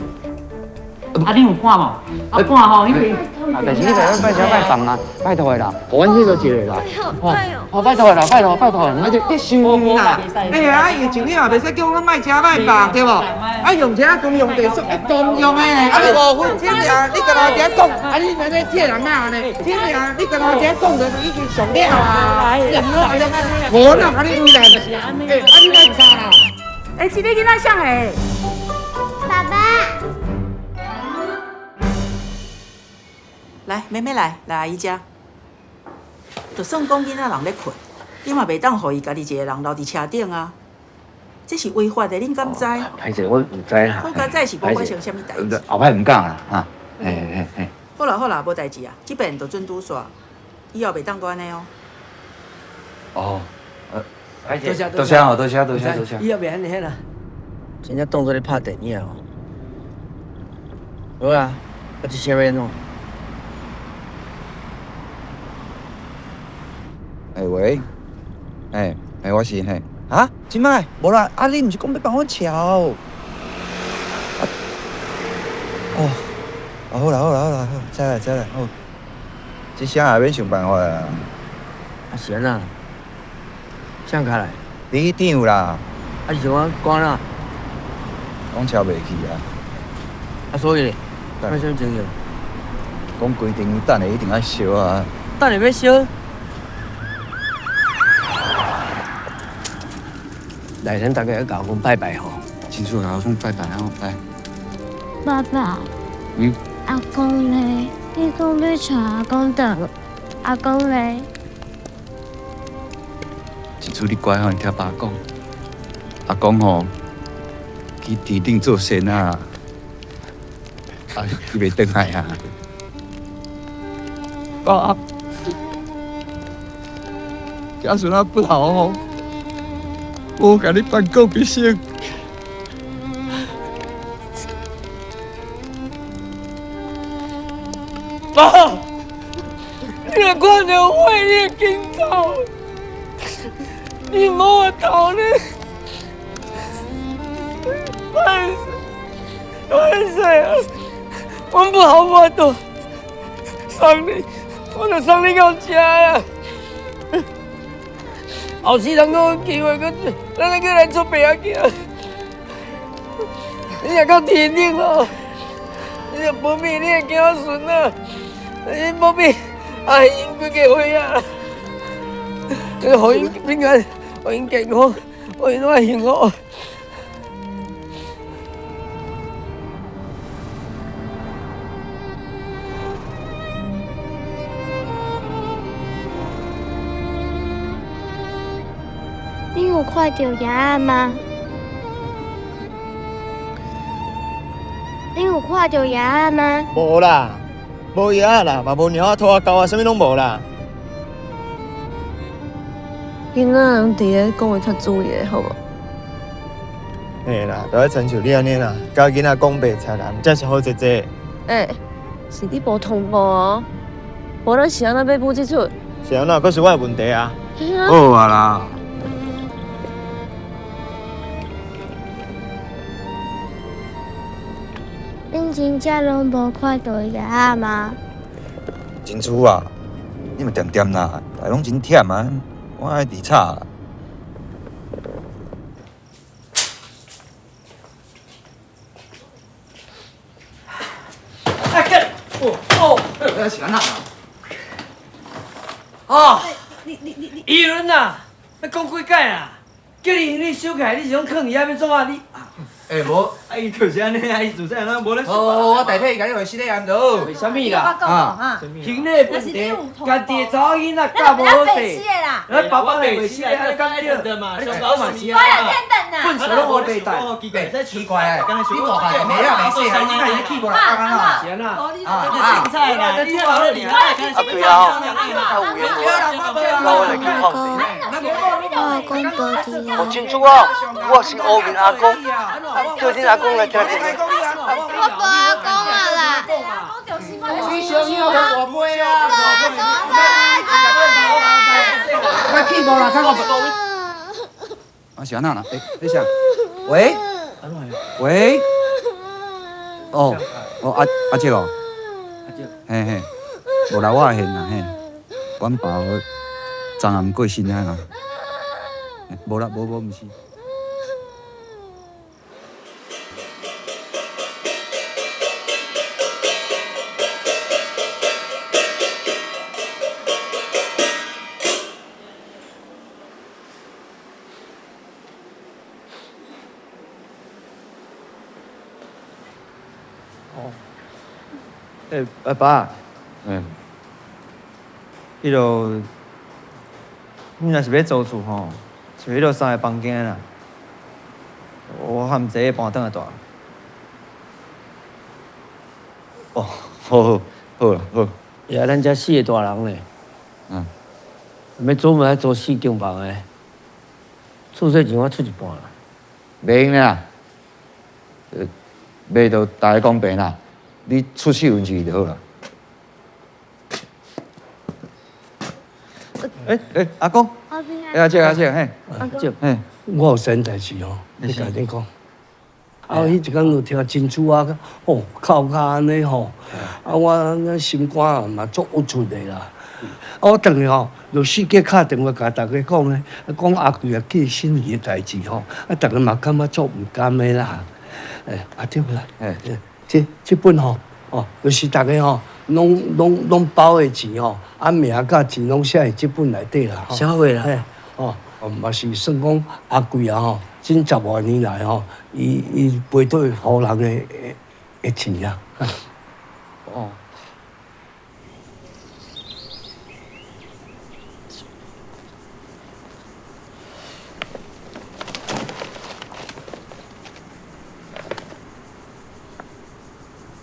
S21: 啊，你有看無？啊，看吼，彼邊。
S4: 啊，但是你袂拜車拜放啊，拜託的啦，予阮彼落一个啦。哦，拜託的啦，拜託拜託，你你想
S6: 啦。哎呀，疫情你嘛袂使叫阮賣車賣放對無？啊，用車公用地說公用的，啊你5分鐘爾，你干焦佇遐講，啊你安呢這人哪按呢？這爾你干焦佇遐講就已經俗了啊！無哪共你為難？欸，啊你來吵啦？
S13: 欸，這个囡仔啥个？
S1: 爸爸。
S22: 來，妹妹來，來阿姨遮。就算講囡仔人咧睏，你嘛袂當予伊家己一个人留佇車頂啊！這是違法的，恁敢知？
S3: 歹勢，我毋知啦。
S22: 好佳哉是無發生啥物代誌。
S4: 後擺毋敢啦，哈。嘿嘿嘿。
S22: 好啦好啦，無代誌啊，這擺就準拄煞，以後袂當閣按呢哦。
S4: 哦，
S3: 多谢
S4: 多谢哦，多谢多谢多谢。
S3: 以后袂按呢啦。真正当做咧拍电影哦。好啊，啊这声欲按怎？
S4: 欸喂，欸欸，我是嘿，啊，这摆无啦，啊你毋是讲欲帮我撨？啊，哦，啊好啦好啦好啦好，知啦知啦好，这声也免想办法啦。
S3: 啊是按怎？啥敲来？
S4: 里长啦。
S3: 啊是我讲啦。
S4: 讲撨袂去啊。
S3: 啊所以咧，啥物情形？
S4: 讲规定等下一定爱烧啊。
S3: 等下欲烧？来，咱大家爱共阿公拜拜吼。
S4: 亲属共阿公拜拜吼，来。
S1: 爸爸。
S4: 嗯。
S1: 阿公咧？你讲欲带阿公转，阿公咧？
S4: 真珠，你乖吼，你听爸讲。阿公吼，去天顶做仙啊，啊，伊袂转来啊。爸，子孙仔不老吼，我共你反告别生。
S3: 爸，你若看著火，你会紧走。你无法度呢？歹势，歹势啊！阮不好法度送你，我就送你到遮啊！后世人阁有机会，阁咱阁来出白仔囝。你若到天顶哦，你就保庇你的子孙啊！你保庇阿因规家伙仔，你予𪜶平安，予𪜶健康，予𪜶拢爱幸福。
S1: 你有看著爷仔吗？你有看著爷仔吗？
S14: 无啦，无爷仔啦，嘛无猫仔、兔仔、狗仔，啥物拢无啦。
S12: 囡仔人伫咧讲话较注意好无？
S14: 嘿啦，就爱亲像你按呢啦，佮囡仔讲白贼啦，毋才是好姐姐。
S12: 欸，是你无通报哦，无咱是按怎欲舞这出？
S14: 是按怎？阁是我的问题啊！
S4: 好啊啦。
S1: 恁真正拢无看著爷仔吗？
S4: 真珠啊，你嘛恬恬啦，大家拢真忝啊，我爱伫吵啦。
S3: 啊干！哦哦，
S6: 这是按怎？
S3: 哦，你伊伦啊，欲讲几摆啊？叫你行李收起来，你是拢囥伫遐欲创啊？你。
S6: 欸，无，啊伊就是按呢，啊伊自细汉无咧。好，我代替伊共你换新的盐就好。
S3: 为啥物啦？啊，行李的问题，家己的查某囡仔教无好势，咱爸爸袂死的，按呢敢对？你讲嘛是啊。笨手拢无白带。
S6: 欸，奇怪欸，你大汉袂啊袂细汉，你哪会去无人讲安怎？
S3: 是按怎？
S6: 啊，
S3: 凊彩啦，你啊，
S5: 对啊，我来去看。哦，珍珠啊，我是乌面阿公，叫恁阿公来听一下。
S1: 我无阿公啊啦。
S6: 你小心哦，大妹啊！我去无啦，看我。
S4: 啊是按怎啦？欸，你啥？喂？喂？哦，哦阿阿叔哦。嘿嘿，无啦，我会现啦嘿。阮爸昨暗过身啊啦。无啦，无无，毋是。
S14: 哦，欸，阿爸，彼落，你若是欲租厝吼，找彼落三个房间啦。我和毋济搬转来住。
S4: 哦，好好好啦好。
S3: 呀，咱遮四个大人咧，欲租嘛爱租四间房的。厝税钱我出一半啦。
S4: 袂用啦，卖就逐家公平啦，你出2/4就好啦。欸欸，阿公，欸阿姐阿姐，嘿，
S3: 阿姐，
S4: 嘿，
S2: 我有啥代志吼，你共恁讲。啊，彼一工就听珍珠啊，哦，哭甲按呢吼，啊，我那心肝啊嘛足郁卒的啦。啊，我转去吼，就四界敲电话共逐家讲咧，讲阿贵啊过身去的代志吼，啊，逐家嘛感觉足毋甘的啦。欸，啊对啦，欸，这本吼，哦，就是逐家吼，拢包的钱吼，啊名佮钱拢写伫这本内底啦。
S3: 啥货啦？
S2: 嘿，哦，嘛是算讲阿贵啊吼，这十外年来吼，伊赔对予人的钱啊。
S4: 哦。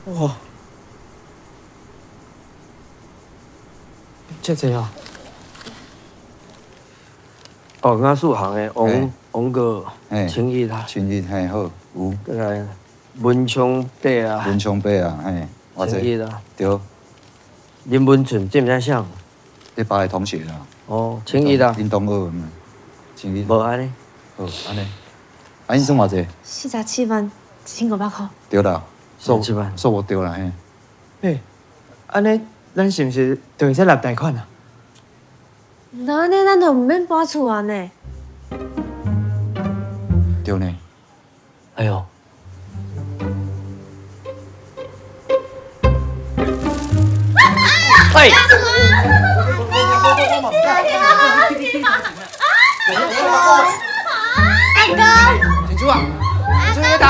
S14: 哇，遮济啊！
S3: 哦，雅四行的王王哥，青一啊，
S4: 青一嘿好，有。
S3: 过来文昌伯啊，
S4: 文昌伯啊，嘿，
S3: 青一啊，
S4: 对。
S3: 林文春，这毋知啥？
S4: 你爸的同学啦。
S3: 哦，青一啊。
S4: 恁同学嘛，青一。
S3: 无按呢。
S4: 好，按呢。啊，你算偌济？47
S12: 万1500箍。
S4: 对啦。
S3: 数7万，
S4: 数无对啦嘿。
S14: 欸，按呢，咱是毋是就会使纳贷款啊？
S12: 那按呢，咱就毋免搬厝啊呢。
S4: 对呢。
S3: 哎哟。
S1: 哎。阿公。
S6: 珍珠啊，珍珠你打。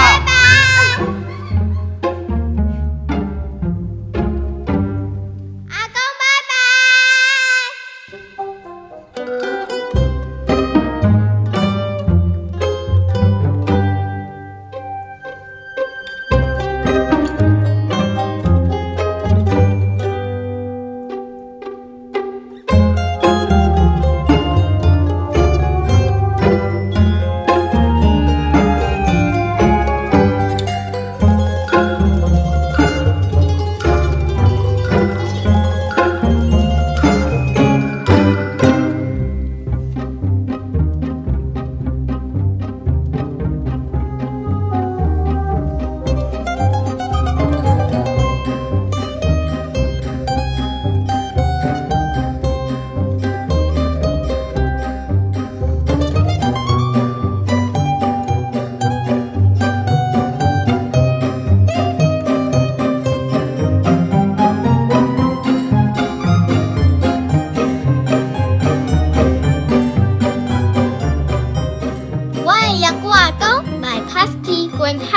S1: 我的阿公阿公买 pasty 滚海。